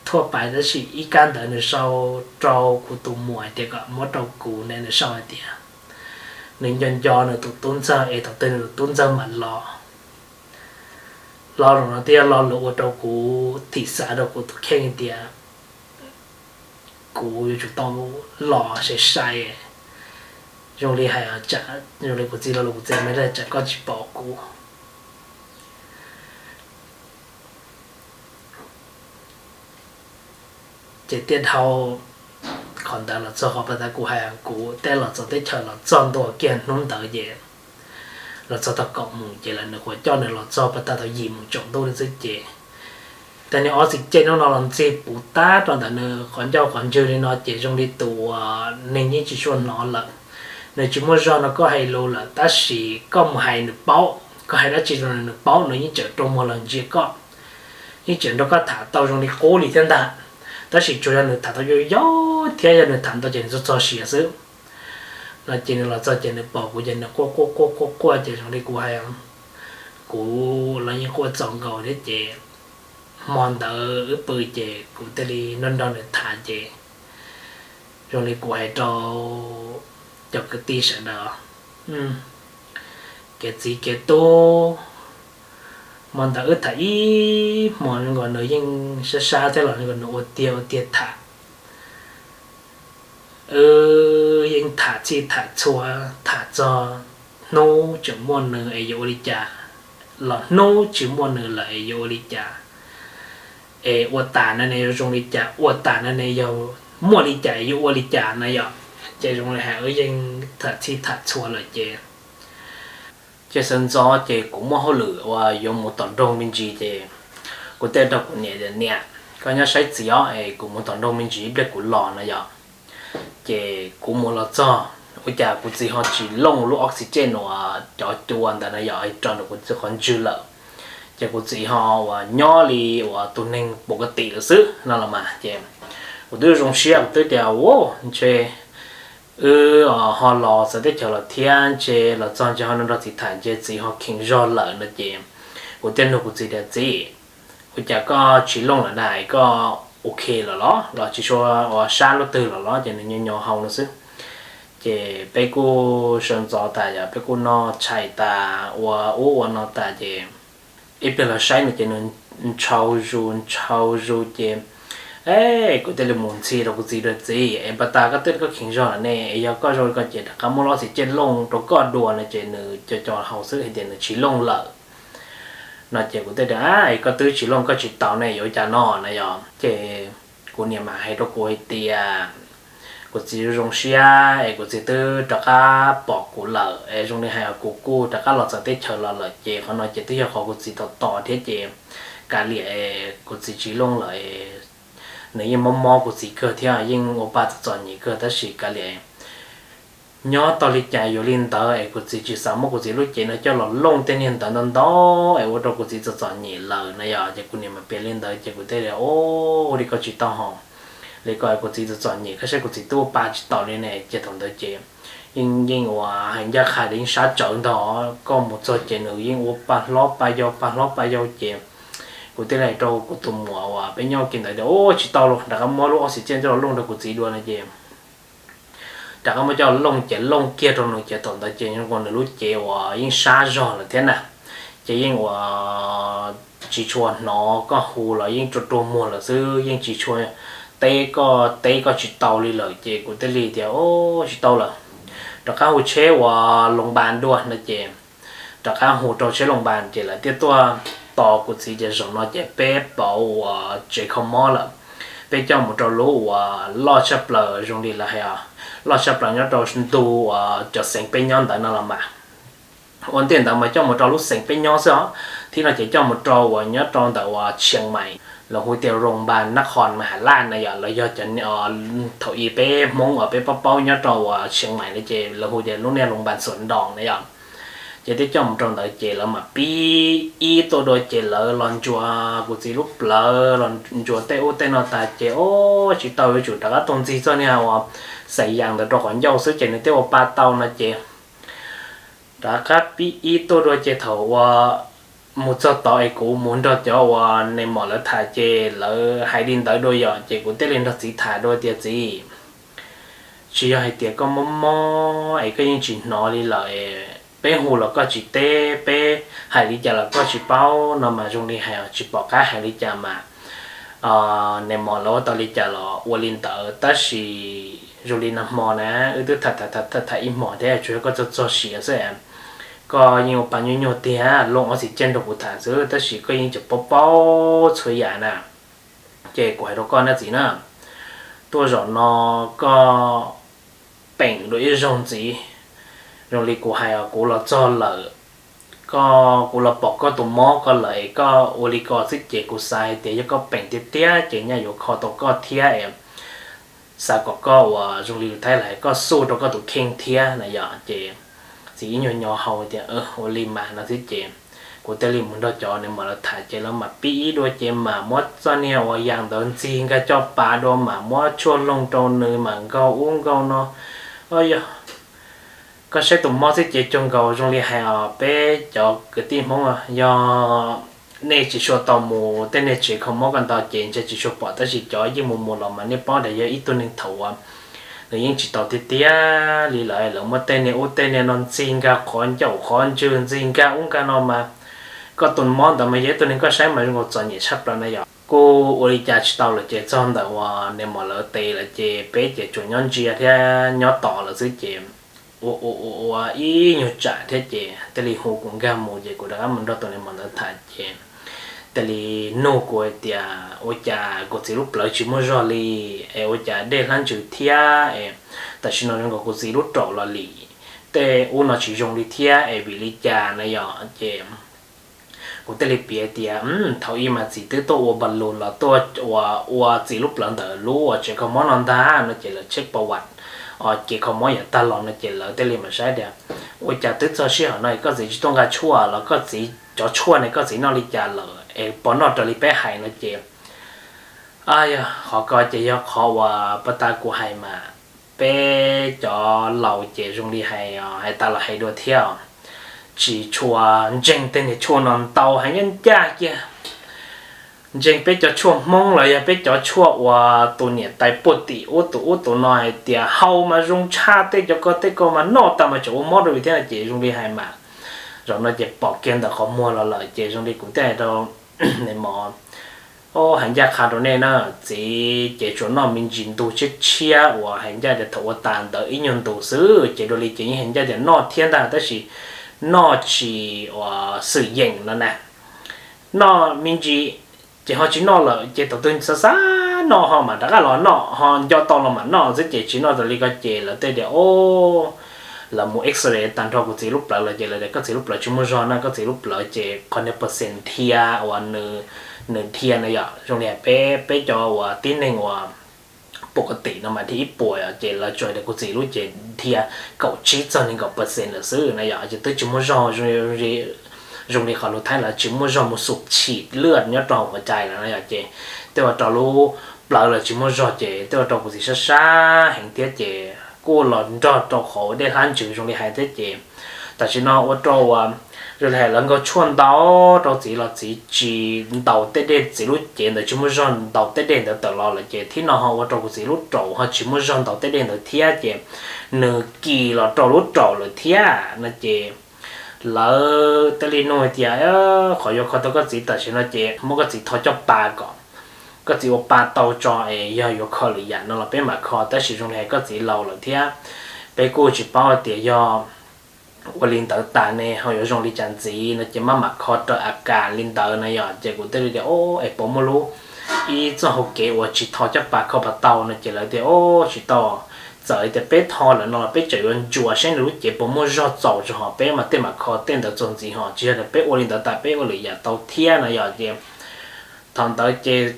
thuaj pais tab sis ib kab ntawv nws sau rau kuv tus muam hais tias kom muab rau kuv ne, nws sau hais tias, Nws nco nco nws tus tub ntxawg es thaum twg nws tus tub ntxawg mam los. Lo lus no thiaj yog lo lus ua rau kuv thim xav rau kuv tus kheej tias kuv yuav tsum tau los sai sai, zoo li hais, zoo li kuv txiv lo lus, kuv txiv me le tsam koj tsis pom kuv. Ces thiaj dhau qhov ntawd los txog qhov pas tas kuv hais kuv tej los txog teb chaws los txog ntua kiag hnub ntawd ces los txog tau kaum moos ces lawv nws qhuav coj nws los txog pas tas tau yim moos tsaus ntuj li xwb ces tej niag ob txiv ceg hnub no los ntxig puv tag rau ntawm nws qhov ncauj qhov ntswg li no ces zoo li tus uas neeg yeej tsis tshua hnov lawm. Nws tsis muaj zog no koj hais lus lawm tab sis koj mus hais nws paub, koj hais dab tsi rau nws nws paub, nws yeej tseem rua muag los ntsia koj, yeej tseem nrog koj tham tau zoo li qub li thiab ntag. Tab sis tsuas yog nws tham tau yau yau thiab yog nws tham ntau ces nws txog txog siav xwb. No ces nws los txog ces nws pom kuv ces nws quaj quaj quaj quaj quaj ces zoo li kuv hais, kuv los yeej quaj txaus nkaus thiab ces hmo ntawd wb pw ces kuv thiaj li nrog nrog nws tham ces zoo li kuv hais rau cov kwv tij sawv daws, kev txiv kev tub, hmo ntawd wb tham ib hmo nkaus nws yeej sab sab thiab los nkaus nws ua tiag ua tiag tham. Wb yeej tham txhij tham txhua, tham txog hnub tseem muaj nws es yuav ua li cas, los hnub tsis muaj nws lawm es yuav ua li cas, es ua tas no ne yuav zoo li cas, ua tas no ne yog muaj li cas yuav ua li cas na yom. Ces zoo li hais wb yeej tham txhij tham txhua lawm ces ces sawv ntxov ces kuv muaj hauj lwm uas yuav mus tom nroog me ntsis ces kuv thiaj rau kuv niam tias niam, koj nyob saib txiv os es kuv mus tom nroog me ntsis ib pliag kuv los na yom. Ces kuv mus los txog ua cas kuv txiv ho tsis looj lub oxygen uas cov cua ntawd na yom, rau ntawm kuv txiv qhov ntswg lawm. Ces kuv txiv ho uas nyob li uas tus neeg pus ka tim lawm xwb no los mas ces kuv twb zoo siab, kuv twb tias ua ntshe wb ho los txawv teb chaws los thiab ntshe los txog ntshe ho nrog txiv tham ntshe txiv ho kheev zog lawm no ces kuv thiaj nug kuv txiv tias txiv, ua cas koj tsis looj lawm na, koj ok lawm los los tsis tshua ua sab lub twg lawm los? Ces nws nyo nyo hau no xwb. Ces peb kuj sawv ntxov tas yog peb kuj noj tshais tas ua ub ua no tas ces ib pliag los saib nws ces nws ntshau zus ntshau zus ces kuv thiaj li mus ntxhi rau kuv txiv tias txiv es pas tas koj twb koj kheev zog lawm ne es yog koj zoo li ko ces rov qab muab lub oxygen looj rau koj dua no ces nws co co hau xwb hais tias nws tsis looj lawm no ces kuv thiaj tias es koj twb tsis looj koj tsis tau ne yuav ua cas no na yom. Ces kuv niam mam hais rau kuv hais tias kuv txiv zoo siab es kuv txiv twb rov qab pom kuv lawm es zoo li hais kuv kuj rov qab los txawv teb chaws los lawm ces qhov no ces twb yog qhov kuv txiv tos tos thiab ces kav liam es kuv txiv tsis looj lawm. Nws yeej mob mob kuv txiv kawg thiab yeej ua pa txom txom nyem kawg tab sis kav liam nyob tau li cas yuav li ntawd es kuv txiv tsis xav muab kuv txiv lub cev no coj los looj tej niag ntawd ntau ntau es ua rau kuv txiv txom txom nyem lawm na yom. Ces kuv niam mam piav li ntawd ces kuv thiaj li ua li ko tsis tau hos, li ko kuv txiv txom txom nyem koj saib kuv txiv twb ua pa tsis taus li ne. Ces thaum ntawd ces yeej yeej uas hais ncaj qha yeej sab tsawv ntag, koj mus txog ces nws yeej ua pa hlob pa yau pa hlob pa yau ces kuv thiaj li hais rau kuv tus muam uas peb nyob kiag ntawd tias ua tsis tau los rov qab muab lub oxygen coj los looj rau kuv txiv dua no ces rov qab muab coj looj ces looj kiag rau nws ces thaum ntawd ces nws lub cev uas yeej sab zog lawm thiab na, ces yeej uas tsis tshua hnov koj hu los yeej rua rua muag lawm xwb, yeej tsis tshua teb koj teb koj tsis tau li lawm ces kuv thiaj li tias ua tsis tau lawm, rov qab hu tsheb uas loos npas dua no ces rov qab hu rau tsheb loos npas ces lawv thiaj tuaj tos kuv txiv ces zaum no ces peb pauv uas tsev kho mob lawm, peb coj mus rau lub uas loj tshaj plaws zoo li lawv hais os, loj tshaj plaws nyob rau ntu uas cov xeev peb nyob ntawd no los mas. Ua ntej ntawd mas coj mus rau lub xeev peb nyob xwb os, thib no ces coj mus rau uas nyob rau ntawm uas Tsheej Maim, lawv hu tias loos npas Nab Qhos Mas Has Laj na yom, los yog cov thaum ub peb Hmoob uas peb paub paub nyob rau uas Tsheej Maim no ces lawv hu tias lub niag loos npas Xuas Nroos na yom. Ces thiaj coj mus rau ntawd ces lawv mam pib ib tuaj dua ces lawv los ntsuas kuv txiv lub plawv los ntsuas tej ub tej no tas ces ua tsis tau yuav tsum rov qab tuaj ntxig txoj niag uas Xais Yas ntawd rau qhov ncauj xwb ces nws thiaj ua pa tau no ces rov qab pib ib tuaj dua ces thaum uas mus txog tod es kuv mus nrog cov uas nais mom lawv tham ces lawv hais li ntawd dua yom, ces kuv thiaj li nrog txiv tham dua tias txiv, Tsis yog hais tias koj mob mob es koj yeej tsis hnov li lawm, peb hu los koj tsis teb, peb hais li cas los koj tsis paub no mas zoo li hais tsis pom qab hais li cas mas, nws mos lawv ua tau li cas los ua li ntawd. Tab sis zoo li nag hmo na, wb twb tham tham tham ib hmos thiab, tsuas yog koj txog txog siav xwb, koj yeej ua pa nyuaj nyuaj tiag, looj ob txiv ceg nrog kuv tham xwb, tab sis koj yeej tseem paub paub txhua yam na. Ces kuv hais rau koj na txiv na, tuaj zaum no koj peem dua ib zaug ntxiv. Zoo li kuv hais os, kuv los txog lawm, koj, kuv los pom koj tus mob ko lawm es koj ua li ko xwb ces kuv xav hais tias yog koj peem tiag tiag ces nyaj yuav kho tau koj thiab es xav kom koj uas zoo li lus Thaib lawv hais koj xub rau koj tus kheej thiab na yom. Ces txiv ib nyuag nyo hau tias ua li mas no xwb ces kuv thiaj li mus nrog cov nws mam lawv tham ces lawv mam pib ib dua ces mam muab txoj niag uas yas ntawd ntxig nkag coj pas dua, mam muab tshuaj loog rau nws, mam nkaug ub nkaug no. Yog koj saib tus mob xwb ces cuag nkaus zoo li hais os, peb cov kwv tij Hmoob, yog nej tsis tshua tau mus tej niag tsev kho mob ko ntau ces ntshe tsis tshua pom, tab sis cov yeej mus mus los mas nej paub tias yog ib tug neeg thaum uas nws yeej tsis tau tiag tiag li lawm, lawv muab tej niag ub tej niag no ntxig nkag qhov ncauj qhov ntswg, ntxig nkag ub nkag no mas koj tus mob ntawd mas yog ib tug neeg koj saib mas zoo nkaus txom nyem tshaj plaws na yom. Kuj ua li cas tsis tau lawm ces txog ntawm uas nws mam lawv tes lawm ces peb ces tsuas nyob ntsia thiab nyob tos lawm xwb ces ua ua ua ua ib nyuag tsam thiab ces thiaj li hu kuv nkag mus ces kuv rov qab mus nrog tus nws mam ntawd tham ces thiaj li nug kuv hais tias ua cas kuv txiv lub plawv tsis muaj zog li, es ua cas dej hlab ntsws thiab es tam sim no zoo nkaus kuv txiv lub raum los li tej ub no tsis zoo li thiab es vim li cas na yom. Ces kuv thiaj li piav tias thaum ub mas txiv twb tuaj ua npa lus los tuaj ua, ua txiv lub plawv ntawm lub uas tsev kho mob no ntag no ces lawv check previous, ces kho mob yav tag los no ces lawv thiaj li mam saib tias ua cas twb txog sij hawm no es koj txiv tsis tuaj nqa tshuaj los koj txiv cov tshuaj ne koj txiv noj li cas lawm es puas noj raws li peb hais no ces yog qhov ko ces yog qhov uas pas tas kuv hais mas peb cov laus ces zoo li hais, hais tas los hais dua thiab os, tsis tshua ntseeg tej niag tshuaj no ntau heev, ncaj ncaj kiag ntseeg peb cov tshuaj Hmoob los yog peb cov tshuaj uas tus niam tais puag tim ub tus ub tus no hais tias haus mas zoo tshaj tej cov ko tej ko mas noj tas mas tseem ua mob rau vim thiab no ces zoo li hais mas zaum no ces pom kiag ntawm qhov muag los lawm ces zoo li kuv thiaj hais rau nws mos, hais ncaj qha rau nej na, txiv ces tsuas noj me ntsis ntug tshiab tshiab uas hais ncaj tias thaum ua tas ntawd ib nyuag ntug xwb ces dua li ces yeej hais ncaj tias noj thiab ntag tab sis noj tsis uas xwm yeem no na, noj me ntsis ces ho tsis noj lawm ces thaum twg xav xav noj ho mam rov qab los noj, ho nco tau los mam noj xwb ces tsis noj tas li ko ces lawv thiaj tias o, lawv mus X-ray tag nrho kuv txiv lub plawv lawm ces lawv tias koj txiv lub plawv tsis muaj zog na, koj txiv lub plawv ces qhov niag percent dhia uas nws dhia na yom, zoo li peb, peb cov uas tib neeg uas pom ka tim no mas dhia ib puas ces lawv tsuas tias kuv txiv lub ces dhia kaum tsib txog nees nkaum percent lawm xwb na yom, ces twb tsis muaj zog, zoo li qhov lus Thaib lawv tsis muaj zog mus xum chim lwj nyob rau hauv huav cai lawm na yom, ces thiaj ua rau lub plawv lawv tsis muaj zog ces thiaj ua rau kuv txiv sab sab heev thiab ces kuj los nrog rau qhov dej hlab ntsws zoo li hais thiab ces tam sim no ua rau uas zoo li hais lawv nkaug tshuaj ntau rau txiv los txiv tsis ntaus tej dej, txiv lub cev ntawd tsis muaj zog ntaus tej dej ntawd tawm los lawm ces thib no ho ua rau kuv txiv lub raum ho tsis muaj zog ntaus tej dej ntawd thiab ces nws kis los rau lub raum lawm thiab no ces lawv thiaj li nug hais tias qhov yuav kho tau koj txiv tam sim no ces muab koj txiv tho coj pa kom koj txiv ua pa tau tso es yog yuav kho lwm yam no los peb mam kho tab sis zoo li hais koj txiv laus lawm thiab peb kuj tsis paub hais tias yog ua li ntawd tas ne ho yuav zoo li cas ntxiv no ces maj mam kho raws a kas li ntawd na yom, ces kuv thiaj li tias o, es puas muaj lub, ib txoj hau kev uas tsis tho coj pa kho puas tau no ces lawv tias o, tsis tau, txawm tias peb tho lawm no los peb tseem yuav ntsuas saib nws lub cev puas muaj zog txaus tso ho peb mam tej mam kho tej ntawd txuas ntxiv ho tsis yog tias peb ua li ntawd tas peb ua lwm yam tau thiab no yom, ces thaum ntawd ces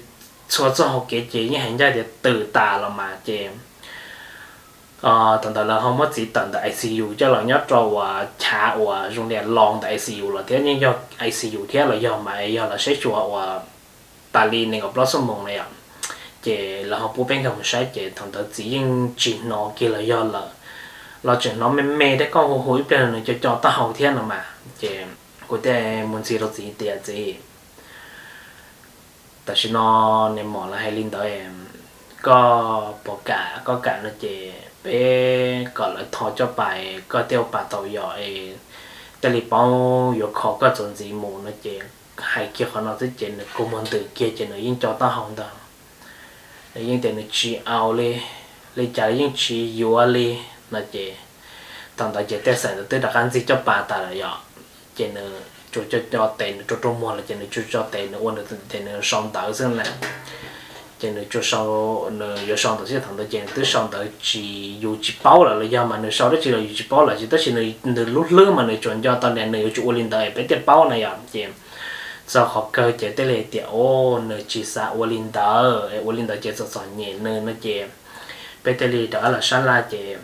txhua txoj hau kev ces yeej hais ncaj tias twm tas los mas ces thaum ntawd lawv ho muab txiv tawm ntawm I C U coj los nyob rau uas chav uas zoo li los ntawm I C U los thiab yeej yog I C U thiab los yog mas yog lawv saib xyuas uas tas li nees nkaum plaub xuab moos na yom, ces lawv ho pub peb nkag mus saib ces thaum ntawd txiv yeej tsis hnov kiag los yog lawm, los tseem hnov me me thiab koj hu hu ib pliag nws co co taub hau thiab no mas ces kuv thiaj mus ntxhi rau txiv tias txiv, tam sim no nws mom lawv hais li ntawd, koj puas kam, koj kam no ces peb kom lawv tho coj pas, koj thiaj ua pas tau yom, es thiaj li paub yuav kho koj txuas ntxiv mus no ces hais kiag qhov no xwb ces nws kua muag ntws kiag ces nws yeej co taub hau ntag. Nws yeej tias nws tsis au li, li cas yeej tsis yuav li no ces thaum ntawd ces tej xeem ntawd twb rov qab ntxig coj pas tas lawm yom. Ces nws tsuas co co tes, nws rua rua muag los ces nws tsuas co tes, nws ua nws tes nws sau ntawv xwb na. Ces nws tsuas sau, nws yuav sau ntawv xwb, thaum ntawd ces nws twb sau ntawv tsis, yus tsis paub lawm los yog mas nws sau dab tsi los yus tsis paub lawm, tab sis nws lub hlwb mas nws tsuas nco tau tias nws yuav tsum ua li ntawd es peb thiaj paub na yom. Ces txog qhov kawg ces thiaj li tias, o, nws tsis xav ua li ntawd, ua li ntawd ces txom txom nyem nws no ces peb thiaj li rov qab los sab laj ces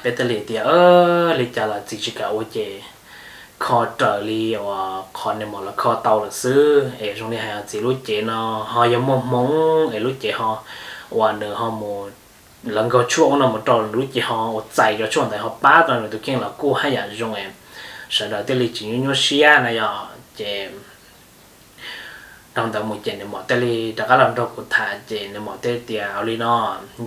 peb thiaj li tias, li cas los txiv tsis kam ua ces kho raws li uas qhov nws mam los kho tau lawm xwb, es zoo li hais txiv lub cev no ho yog muaj hmoov es lub cev ho uas nws ho mus, lawv nkaug tshuaj ub no mus rau lub cev ho uas txais cov tshuaj ntawd ho pab tau nws tus kheej los kuj haj yam zoo es sawv daws thiaj li tsis nyuaj nyuaj siab na yom. Ces dhau ntawd mus ces nws mam thiaj li rov qab los nrog kuv tham ces nws mam thiaj tias, ua li no,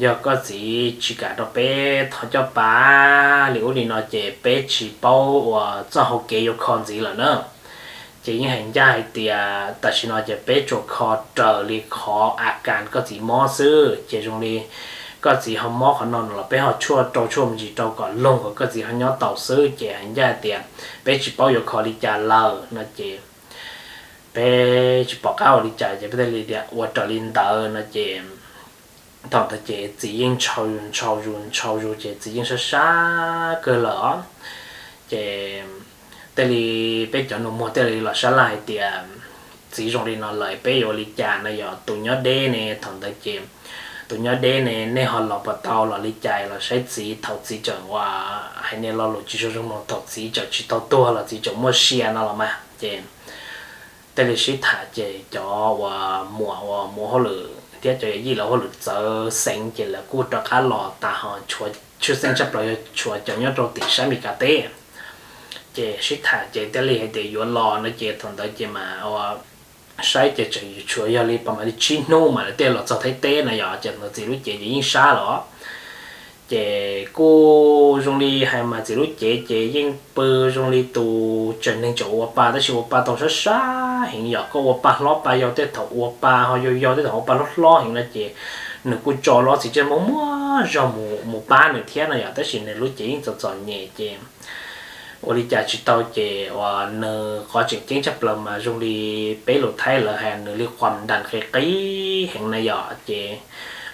yog koj txiv tsis kam rau peb tho coj pas li ub li no ces peb tsis paub uas txoj hauv kev yuav kho ntxiv lawm na. Ces yeej hais ncaj hais tias tam sim no ces peb tsuas kho raws li qhov a kas koj txiv mob xwb, ces zoo li koj txiv ho mob qhov no no los peb ho tshuaj rau tshuaj me ntsis rau kom loog kom koj txiv ho nyob tau xwb, ces hais ncaj hais tias peb tsis paub yuav kho li cas lawm no ces peb tsis pom qab ua li cas ces peb thiaj li tias ua raws li ntawd no ces thaum ntawd ces txiv yeej ntshaus zus ntshaus zus ntshaus zus ces txiv yeej sab sab kawg lawm os. Ces thiaj li peb cov nus muag thiaj li los sab laj hais tias txiv zoo li no lawm peb yuav ua li cas no yom. Tus nyob deb ne, thaum ntawd ces tus nyob deb ne nej ho los puas tau los li cas los saib txiv thaum txiv tseem uas hais niaj lo lus tsis zoo zoo no, thaum txiv tseem tsis tau tuag los txiv tseem muaj sia no los mas ces thiaj li sib tham ces cov uas muam uas mus hauj lwm thiab cov yij lawv hauj lwm txawv xeev ces lawv kuj rov qab los tas ho tshwj xeeb tshaj plaws yog tshuav cov nyob rau tim sab Mes Kas teb. Ces sib tham ces thiaj li hais tias yuav los no ces thaum ntawd ces mas ua saib ces tseem tshuav yog li pas mam li tsib hnub mas lawv thiaj los txog Thaib teb na yom. Ces ntawd txiv lub cev ces yeej sab los ces kuj zoo li hais mas txiv lub cev ces yeej pw zoo li tus tseem neeg tseem ua pa tab sis ua pa tau sab sab heev yom. Koj ua pa hlob pa yau tej thaum ua pa ho yau yau tej thaum ua pa hlob hlob heev no ces nws kuj tso lub txiv tsaj muaj muaj zog mus pab nws thiab no yom. Tab sis nws lub cev yeej txom txom nyem ces ua li cas tsis tau ces uas nws qhov tseem ceeb tshaj plaws mas zoo li peb lus Thaib lawv hais nws li quas ntas qis qis heev na yom. Ces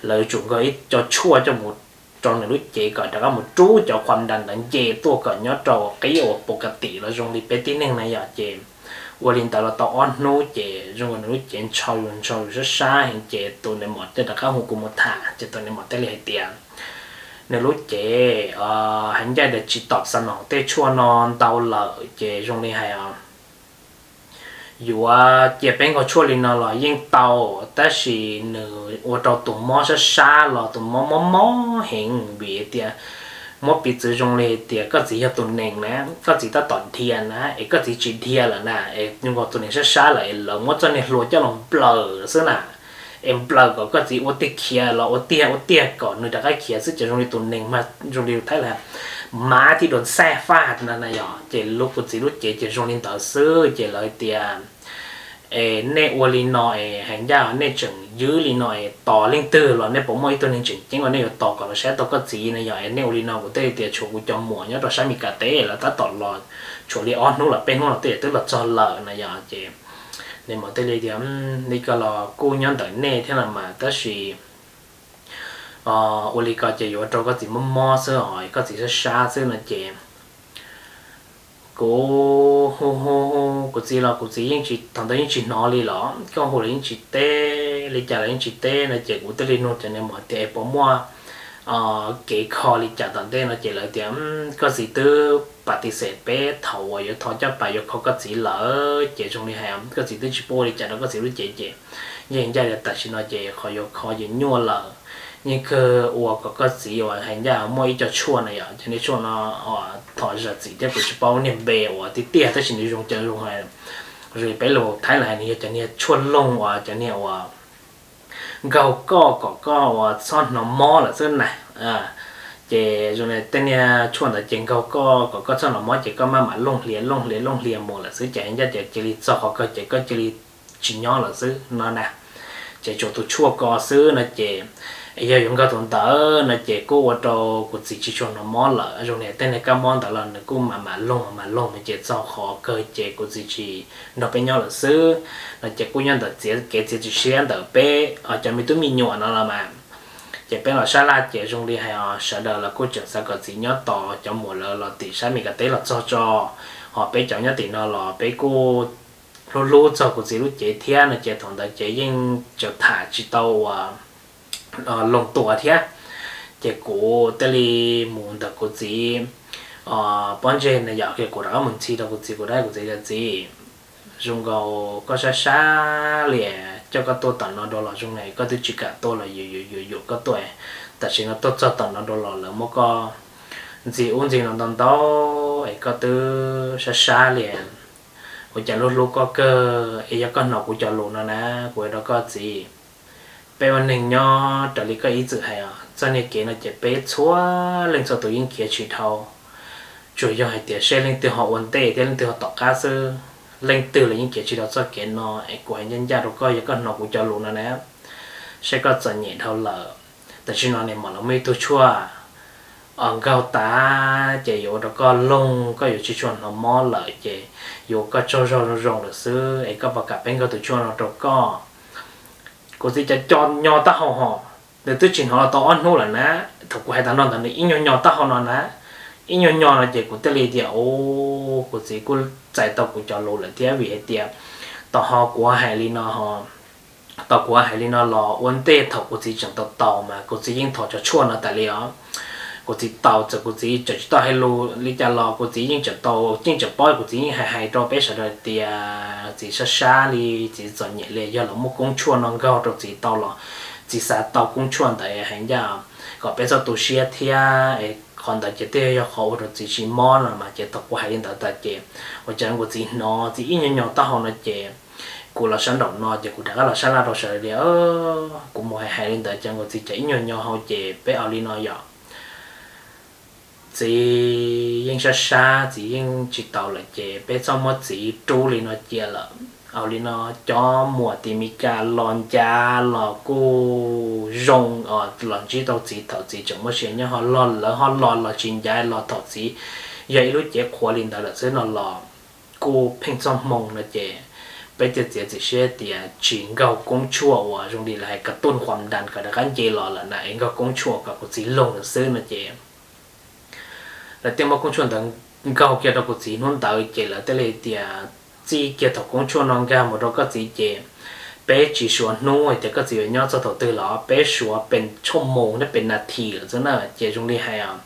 lawv yuav tsum nkaug ib co tshuaj coj mus rau nws lub cev kom rov qab mus rub cov quas ntas ntawd nce tuaj kom nyob rau qib uas pus kas tim los zoo li peb tib neeg na yom. Ces ua li ntawd los tau ob hnub ces zoo nkaus nws lub cev ntshaus zus ntshaus zus sab sab heev ces tus nws mam thiaj rov qab hu kuv mus tham ces tus nws mam thiaj li hais tias nws lub cev hais ncaj tias tsis tom xa nom tej tshuaj no ntau lawm ces zoo li hais yuav cia peb nkaug tshuaj li no los yeej tau, tab sis nws ua rau tus mob sab sab los tus mob mob mob heev vim tias muab piv txwv zoo li tias koj txiv yog tus nees na, koj txiv tab tom dhia na es koj txiv tsis dhia lawm na es zoo nkaus tus nees sab sab lawm es lawv muab txoj niag hlua coj los nplawm xwb na, es nplawm kom koj txiv ua tiag khiav los ua tiag ua tiag kom nws rov qab khiav xwb ces zoo li tus nees mas zoo li Thaib lawv mas thiaj dua xaj faj na yom. Ces lub kuv txiv lub cev ces zoo li ntawd xwb ces lawv tias es nej ua li no es hais ncaj nej tseem ywb li no es tos leej twg los nej puas muaj ib tug neeg tseem ceeb los nej yuav tos kom los saib tau koj txiv na yom. Es nej ua li no kuv thiaj li tias tshuav kuv cov muam nyob rau sab Mes Kas teb lawv tab tom los tshuav li ob hnub los peb hnub los twb twb los txog lawm na yom. Ces nws mam thiaj li tias li ko los kuj nyob ntawm nej thiab los mas tab sis ua li ko ces yuav rau koj txiv mob mob xwb os, koj txiv sab sab xwb no ces kuv hu hu hu kuv txiv los kuv txiv yeej tsis, thaum ntawd yeej tsis hnov li los koj hu los yeej tsis teb, li cas los yeej tsis teb no ces kuv thiaj li nug cov niag muam tias es puas muaj kev kho li cas tom ntej no ces lawv tias koj txiv twb pas tis xes peb thaum uas yuav tho coj pas yuav kho koj txiv lawm ces zoo li hais koj txiv twb tsis pub ua li cas rau koj txiv lub cev ces yeej ncaj tias tam sim no ces qhov yuav kho ces nyuaj lawm. Yeej kawg ua kom koj txiv uas hais ncaj muaj ib co tshuaj na yom, cov niag tshuaj no thom zam txim thiab kuv tsis paub niag npe uas tiag tiag tab sis nws zoo cov zoo zoo li peb lus Thaib lawv hais nws yog cov niag tshuaj loog uas cov niag uas nkaug koj kom koj uas txhob hnov mob lawm xwb na. Ces zoo li tej niag tshuaj ntawd ces nkaug koj kom koj txhob hnov mob ces koj maj mam looj hlias looj hlias looj hlias mus lawm xwb ces ncaj ces cia li txog qhov kawg ces koj cia li tsis nyob lawm xwb no na. Ces tsuas tus tshuaj ko xwb no ces yog yuav nkaug tus ntawd no ces kuj ua rau kuv txiv tsis tshua hnov mob lawm. Zoo li tej niag kab mob ntawd los nws kuj mam mam loog mam mam loog mus ces txog qhov kawg ces kuv txiv tsis nrog peb nyob lawm xwb no ces kuj nyob ntawm kev txiav txim siab ntawm peb cov me tub me nyuam no los mas. Ces peb los sab laj ces zoo li hais os sawv daws los kuj tseem xav kom txiv nyob tos cov muam lawv los tim sab Meskas teb los txog tso, ho peb cov nyob tim no los peb kuj hlub hlub txog kuv txiv lub cev thiab no ces thaum ntawd ces yeej tseem tham tsis tau uas loog tua thiab. Ces kuv thiaj li mus ntawm kuv txiv pob ntseg na yom, kuv rov qab mus ntxhi rau kuv txiv, kuv rov kuv txiv tias txiv, zoo nkaus koj sab sab li, coj koj tuaj tom no dua los zoo li koj twb tsis kam tuaj los yuam yuam yuam yuam koj tuaj, tam sim no tuaj txog tom no dua los lawv muab koj ntxig ub ntxig no ntau ntau es koj twb sab sab li, ua cas hlub hlub koj kawg es yog koj hnov kuv cov lus no na, kuv hais rau koj txiv, peb ua neeg nyob raws li koj ib txwm hais os, txoj niag kev no ces peb txhua leej txhua tus yeej khiav tsis dhau. Tsuas yog hais tias seb leej twg ho ua ntej thiab leej twg ho tom qab xwb, leej twg los yeej khiav tsis dhau txoj kev no es kuv hais ncaj ncaj rau koj, yog koj hnov kuv cov lus no na, seb koj txom nyem dhau lawm, tam sim no niam mam los muaj ib tug tshuaj nkaug tas ces yuav ua rau koj loog, koj yuav tsis tshua hnov mob lawm ces yuav ua koj tsaug zog zoo zoo lawm xwb es koj puas kam peb nkaug tus tshuaj no rau koj? Kuv txiv cas co nyo taub hau ho, nws twb tsis hnov los tau ob hnub lawm na. Thaum kuv hais tag nrho ntawd nws ib nyuag nyo taub hau no na, ib nyuag nyo no ces kuv thiaj li tias, u, kuv txiv kuj txais tau kuv cov lus lawm thiab vim hais tias tau ho kuv hais li no, tau kuv hais li no los ua ntej thaum kuv txiv tseem tau taus mas kuv txiv yeej thov cov tshuaj no tas li os. Kuv txiv taus txawm kuv txiv tseem tsis tau hais lus li cas los kuv txiv yeej tseem tau, yeej tseem paub, kuv txiv yeej hais hais rau peb sawv daws tias txiv sab sab li, txiv txom nyem li, yog los muaj koob tshuaj no nkaug rau txiv tau los txiv xav tau koob tshuaj ntawd hais ncaj kom peb txhob tu siab thiab es qhov ntawd ces twb yog qhov ua rau txiv tsis mob no mas ces thaum kuv hais li ntawd tas ces ua cas kuv txiv hnov txiv ib nyuag nyo taub hau no ces kuv los sab nraum no ces kuv rov qab los sab laj rau sawv daws li, kuv mus hais hais li ntawd ces kuv txiv cas ib nyuag nyo hau ces peb ua li no yom. Txiv yeej sab sab, txiv yeej tsis taus lawm ces peb txhob muab txiv rub li no cia lawm. Ua li no, cov muam tim Meskas los ncav los kuj zoo os, los ntsib tau txiv thaum txiv tseem muaj sia nyob, ho los lawv ho los los tsis ncav los thaum txiv yog ib lub cev qhuav li ntawd lawm xwb no los kuj pheej txoj hmoo no ces peb thiaj txiav txim siab tias tsis nkaug koob tshuaj uas zoo li lawv hais kab tuj khuam ntas kom rov qab nce los lawm na, es nkaug koob tshuaj kom kuv txiv loog lawm xwb no ces lawv thiaj muab koob tshuaj ntawd nkaug kiag rau kuv txiv hnub ntawd ces lawv thiaj li tias txij kiag thaum koob tshuaj no nkag mus rau koj txiv ces peb tsis suav hnub hais tias koj txiv yuav nyob txog thaum twg los peb suav pes tshuaj moos thiab pes nas this lawm xwb na. Ces zoo li hais os,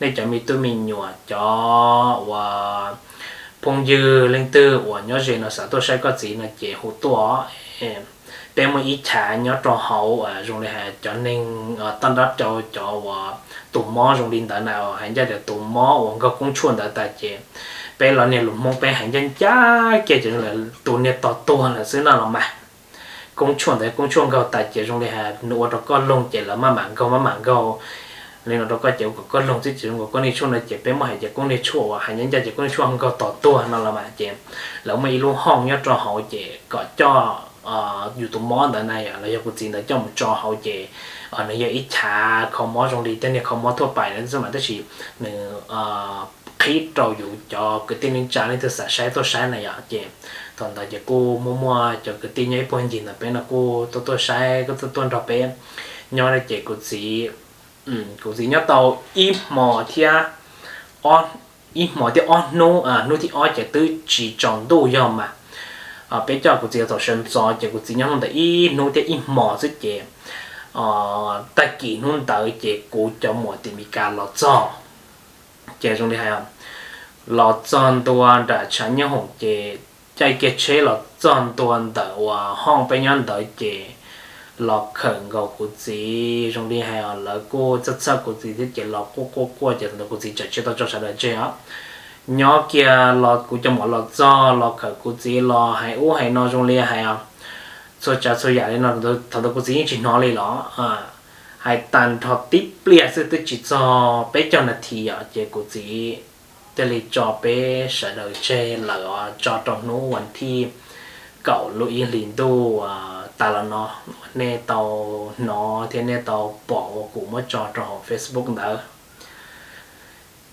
nej cov me tub me nyuam, cov uas phooj ywg leej twg uas nyob ze no xav tuaj saib koj txiv no ces hu tuaj. Peb muaj ib chav nyob rau hauv, zoo li hais cov neeg toj nrab rau cov uas tus mob zoo li ntawd na, hais ncaj tias tus mob uas nkaug koob tshuaj ntawd tas ces peb los niag lus Hmoob peb hais ncaj ncaj kiag ces tus niag tog tuag lawm xwb no los mas. Koob tshuaj ntawd koob tshuaj nkaug tas ces zoo li hais nws ua rau koj loog ces lawv maj mam nkaug maj mam nkaug li no rau koj ces ua kom koj loog xwb ces zoo nkaus koj niag tshuaj no ces peb muab hais tias koob niag tshuaj uas hais ncaj ncaj ces koob niag tshuaj nkaug tog tuag no los mas ces lawv muaj ib lub hooj nyob rau hauv ces kom coj yus tus mob ntawd na yom, los yog kuv txiv ntawd coj mus tso hauv ces nws yog ib chav kho mob zoo li tej niag kho mob thuaj pais na xwb mas tab sis nws qhib rau yus cov kwv tij neej tsa leej twg xav saib tuaj saib na yom. Ces thaum ntawd ces kuj muaj muaj cov kwv tij nyob ib puag ncig ntawm peb no kuj tuaj tuaj saib, kuj tuaj tuaj nrog peb nyob na ces kuv txiv, kuv txiv nyob tau ib hmo thiab ib hmo thiab ob hnub, hnub thib ob ces twb tsis tsaus ntuj yog mas peb coj kuv txiv thaum sawv ntxov ces kuv txiv nyob hnub ntawd ib hnub thiab ib hmo xwb ces tag kis hnub ntawd ces kuv cov muam tim Meskas los txog. Ces zoo li hais los txog ntua nram tshav nyob hoom ces caij kiag tsheb los txog ntua ntawm uas hooj peb nyob ntawd ces los khawm nkaus kuv txiv. Zoo li hais os lawv kuj txhawj txhawj kuv txiv thiab ces los quaj quaj quaj ces thaum ntawd kuv txiv tseem tsis tau tso sawv daws tseg os. Nyob kiag los kuv cov muam los txog los khawm kuv txiv los hais ub hais no zoo li hais os txhua tsav txhua yam li no, thaum ntawd kuv txiv yeej tsis hnov li los Hais tag nrho tib pliag xwb twb tsis txog peb caug nas this yom, ces kuv txiv thiaj li tso peb sawv daws tseg lawm os, tso rau hnub vas thib kaum lub ib hlis ntuj tas los no uas nej tau hnov thiab nej tau pom uas kuv muab tso rau hauv Facebook ntawd.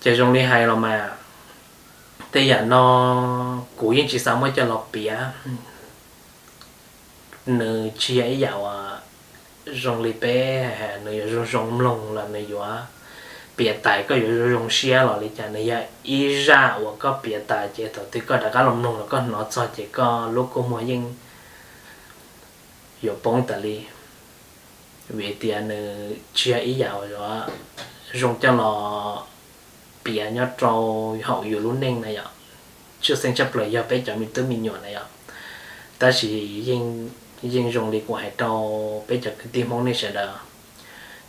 Ces zoo li hais los mas, tej yam no kuv yeej tsis xav muab coj los piav. Nws tsis yog ib yam uas zoo li peb, nws yuav zoo zoo mloog los nws yuav piav tas koj yuav zoo zoo siab los li cas. Nws yog ib zaj uas koj piav tas ces thaum twg koj rov qab los mloog los koj hnov txog ces koj lub kua muag yeej yuav poob tas li. Vim tias nws tsis yog ib yam uas zoo coj los piav nyob rau hauv yus lub neej na yom, tshwj xeeb tshaj plaws yog peb cov me tub me nyuam na yom. Tab sis yeej zoo li kuv hais rau peb cov kwv tij Hmoob nej sawv daws,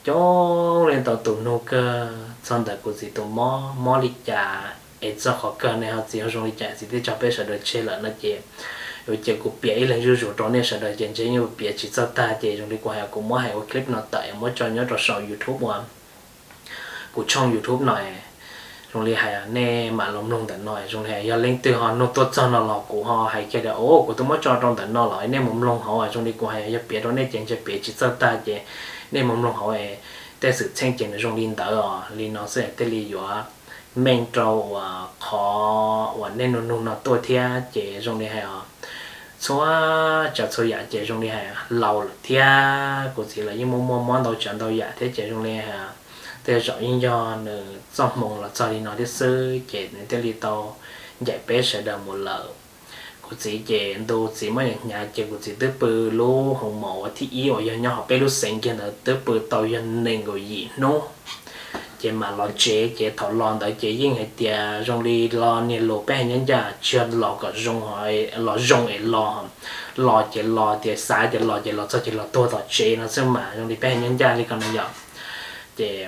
coob leej ntau tus nug kawg txog ntawm kuv txiv tus mob, mob li cas es txog qhov kawg ne ho txiv ho zoo li cas, txiv twb tso peb sawv daws tseg lawm no ces yuav cia kuv piav ib leeg zuj zus rau nej sawv daws ces ntshe yeej piav tsis txawj tag. Ces zoo li kuv hais kuv muab hais ua clip no tawm muab tso nyob rau saum YouTube uas kuv tshooj YouTube no. Zoo li hais nej mam los mloog ntawm no, zoo li hais yog leej twg ho nug tuaj txog no los kuv ho hais kiag tias o kuv twb muab tso rau ntawm no los nej mus mloog hauv. Zoo li kuv hais yog piav rau nej ces ntshe piav tsis txawj tag ces nej mus mloog hauv es tej xwm txheej ces nws zoo li ntawd os. Li no xwb thiaj li yuav meej rau uas qhov uas nej nug nug no tuaj thiab. Ces zoo li hais os, txhua tsav txhua yam ces zoo li hais laus lawm thiab kuv txiv los yeej muaj muaj mob ntau tsav ntau yam thiab ces zoo li hais tej zaum yeej yog nws txoj hmoo los txog li no thiab xwb ces nws thiaj li tau ncaim peb sawv daws mus lawm. Kuv txiv ces ntu txiv muab hnyav ces kuv txiv twb pw lub hoo mom uas thib ib uas yog nyob hauv peb lub xeev kiag ntawd twb pw tau yog nees nkaum yim hnub. Ces mam los tsev ces thaum los ntawd ces yeej hais tias zoo li los niag lus peb hais nyob ncaj tsis yog los kom zoo, los zoo es los, los ces los tias xav tias los ces los txog ces los tuag tom tsev no xwb mas zoo li peb hais nyob ncaj li ko no yom. Ces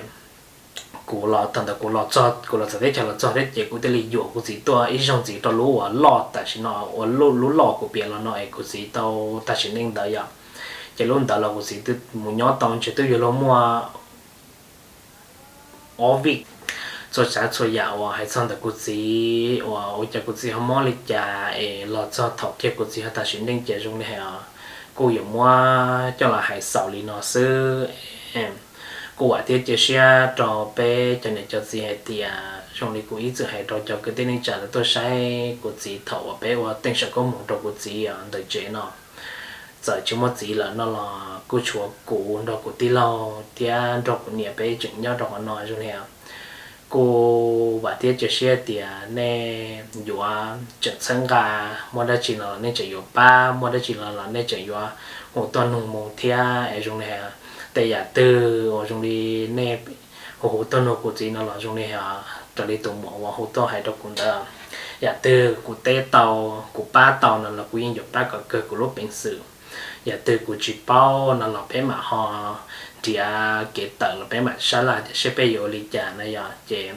kuv los thaum ntawd kuv los txog, kuv los txog teb chaws los txog thiab ces kuv thiaj li yuam kuv txiv tuaj ib zaug ntxiv rau lub uas loj tam sim no uas lub loj kuv piav los no es kuv txiv tau tag sim neej ntawd yom. Ces lub ntawd los kuv txiv twb mus nyob tau ntshe twb yuav luag muaj ob vij. Txhua tsav txhua yam uas hais txog ntawm kuv txiv uas ua cas kuv txiv ho mob li cas es los txog thaum kiag kuv txiv ho tag sim neej ces zoo li hais os, kuj yuav muab coj los hais xaus li no xwb. Kuj vam thiab cia siab rau peb cov niam cov txiv hais tias zoo li kuv ib txwm hais rau cov kwv tij neej tsa lawv tuaj saib kuv txiv thaum uas peb ua teej saum koob hmoov rau kuv txiv ntawm tsev no, txawm tsis muaj txiv lawm no los kuj tshuav kuv nrog kuv tij laug thiab nrog kuv niam peb tseem nyob rau qhov no zoo li. Kuj vam thiab cia siab tias nej yuav tseem txhawb nqa, muaj dab tsi no los nej tseem yuav pab, muaj dab tsi no los nej tseem yuav hu tuaj nug mus thiab es zoo li tej yam twg uas zoo li nej hu hu tuaj nug kuv txiv no los zoo li raws li tus muam uas hu tuaj hais rau kuv ntawd. Yam twg kuv teb tau, kuv pab tau no los kuv yeej yuav pab kom kawg kuv lub peev xwm. Yam twg kuv tsis paub no los peb mam ho nrhiav kev tawm los peb mam sab laj tias seb peb yuav ua li cas na yom. Ces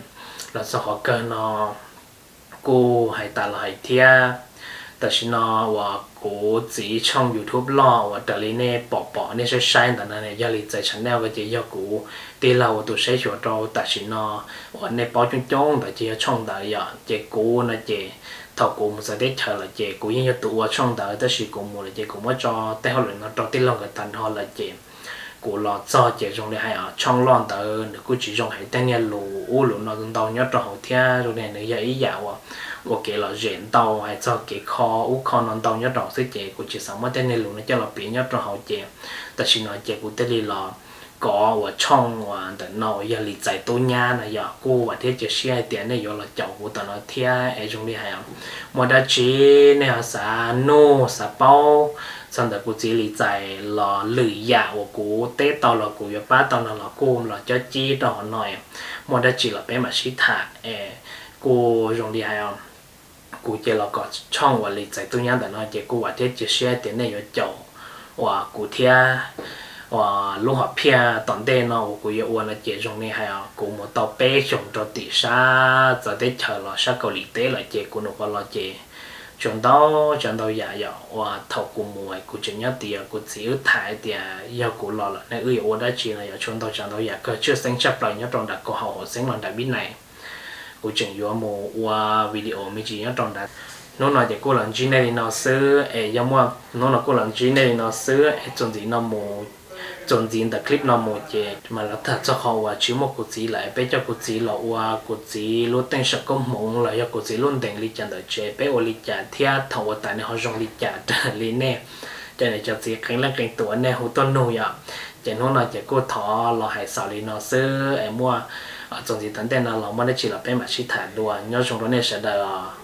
los txog qhov kawg no kuj hais tas los hais thiab, tam sim no uas kuv txiv tshooj YouTube loj uas raws li nej pom pom nej saib saib ntawd no yog Lis Txais Channel ko ces yog kuv tij laug ua tus saib xyuas rau tam sim no uas nej paub coob coob ntawd ces yog tshooj ntawd yom. Ces kuv no ces thaum kuv mus txawv teb chaws lawm ces kuv yeej yog tus ua tshooj ntawd tab sis kuv mus lawm ces kuv muab tso tej hauj lwm no rau tij laug nkawd tag nrho lawm ces kuv los txog ces zoo li hais tshooj loj ntawd nws kuj tsis zoo hais tej niag lus ub lus no ntau nyob rau hauv thiab zoo li nws yog ib yam uas ua kev lom zem ntau hais txog kev kho ub kho no ntau nyob rau hauv xwb ces kuv tsis xav muab tej niag lus no coj los piav nyob rau hauv ces tam sim no ces kuv thiaj li los kov uas tshooj uas ntawm no uas yog Lis Txais Tub Nyab no yom. Kuj vam thiab cia siab hais tias nej yuav los caum kuv tom no thiab es zoo li hais muaj dab tsi nej ho xav nug xav paub txog ntawm kuv txiv Lis Txais los lwm yam uas kuv teb tau los kuv yuav pab tau no los kuj los cob cib rau hauv no, muaj dab tsi los peb mam sib tham es kuj zoo li hais kuv ces los kom tshooj uas Lis Txais Tub Nyab ntawm no ces kuj vam thiab cia siab tias nej yuav caum uas kuv thiab uas lub hom phiaj tom ntej no uas kuv yuav ua no ces zoo li hais kuv mus tau peb xyoos rau tim sab txawv teb chaws los sab Kaus Lim teb lawm ces kuv nws qhuav los ces Tshuav ntau tsav ntau yam yom, uas thaum kuv mus kuv tseem nyob tid, kuv txiv wb tham tias yog kuv los lawm ne wb yuav ua dab tsi no yom. Tshuav ntau tsav ntau yam kawg tshwj xeeb tshaj plaws nyob rau nram kaum hauv hauv xeeb los nram vib nais. Kuv tseem yuav mus ua video me ntsis nyob rau nrad. Hnub no ces kuj los ntsib nej li no xwb es yog muaj, hnub no kuj los ntsib nej li no xwb es txuas ntxiv no mus, txuas ntxiv ntawm clip no mus ces mam los tham txog qhov uas tsis muaj kuv txiv lawm, peb coj kuv txiv los ua kuv txiv lub teej saum koob hmoov los yog kuv txiv lub ntees li cas ntawm tsev, peb ua li cas thiab thaum ua tas nws ho zoo li cas raws li nej cov niam cov txiv qee leej qee tus uas nej hu tuaj nug yom. Ces hnub no ces kuj thov los hais xaus li no xwb es muaj, txuas ntxiv tom ntej no los muaj dab tsi los peb mam sib tham dua. Nyob zoo rau nej sawv daws.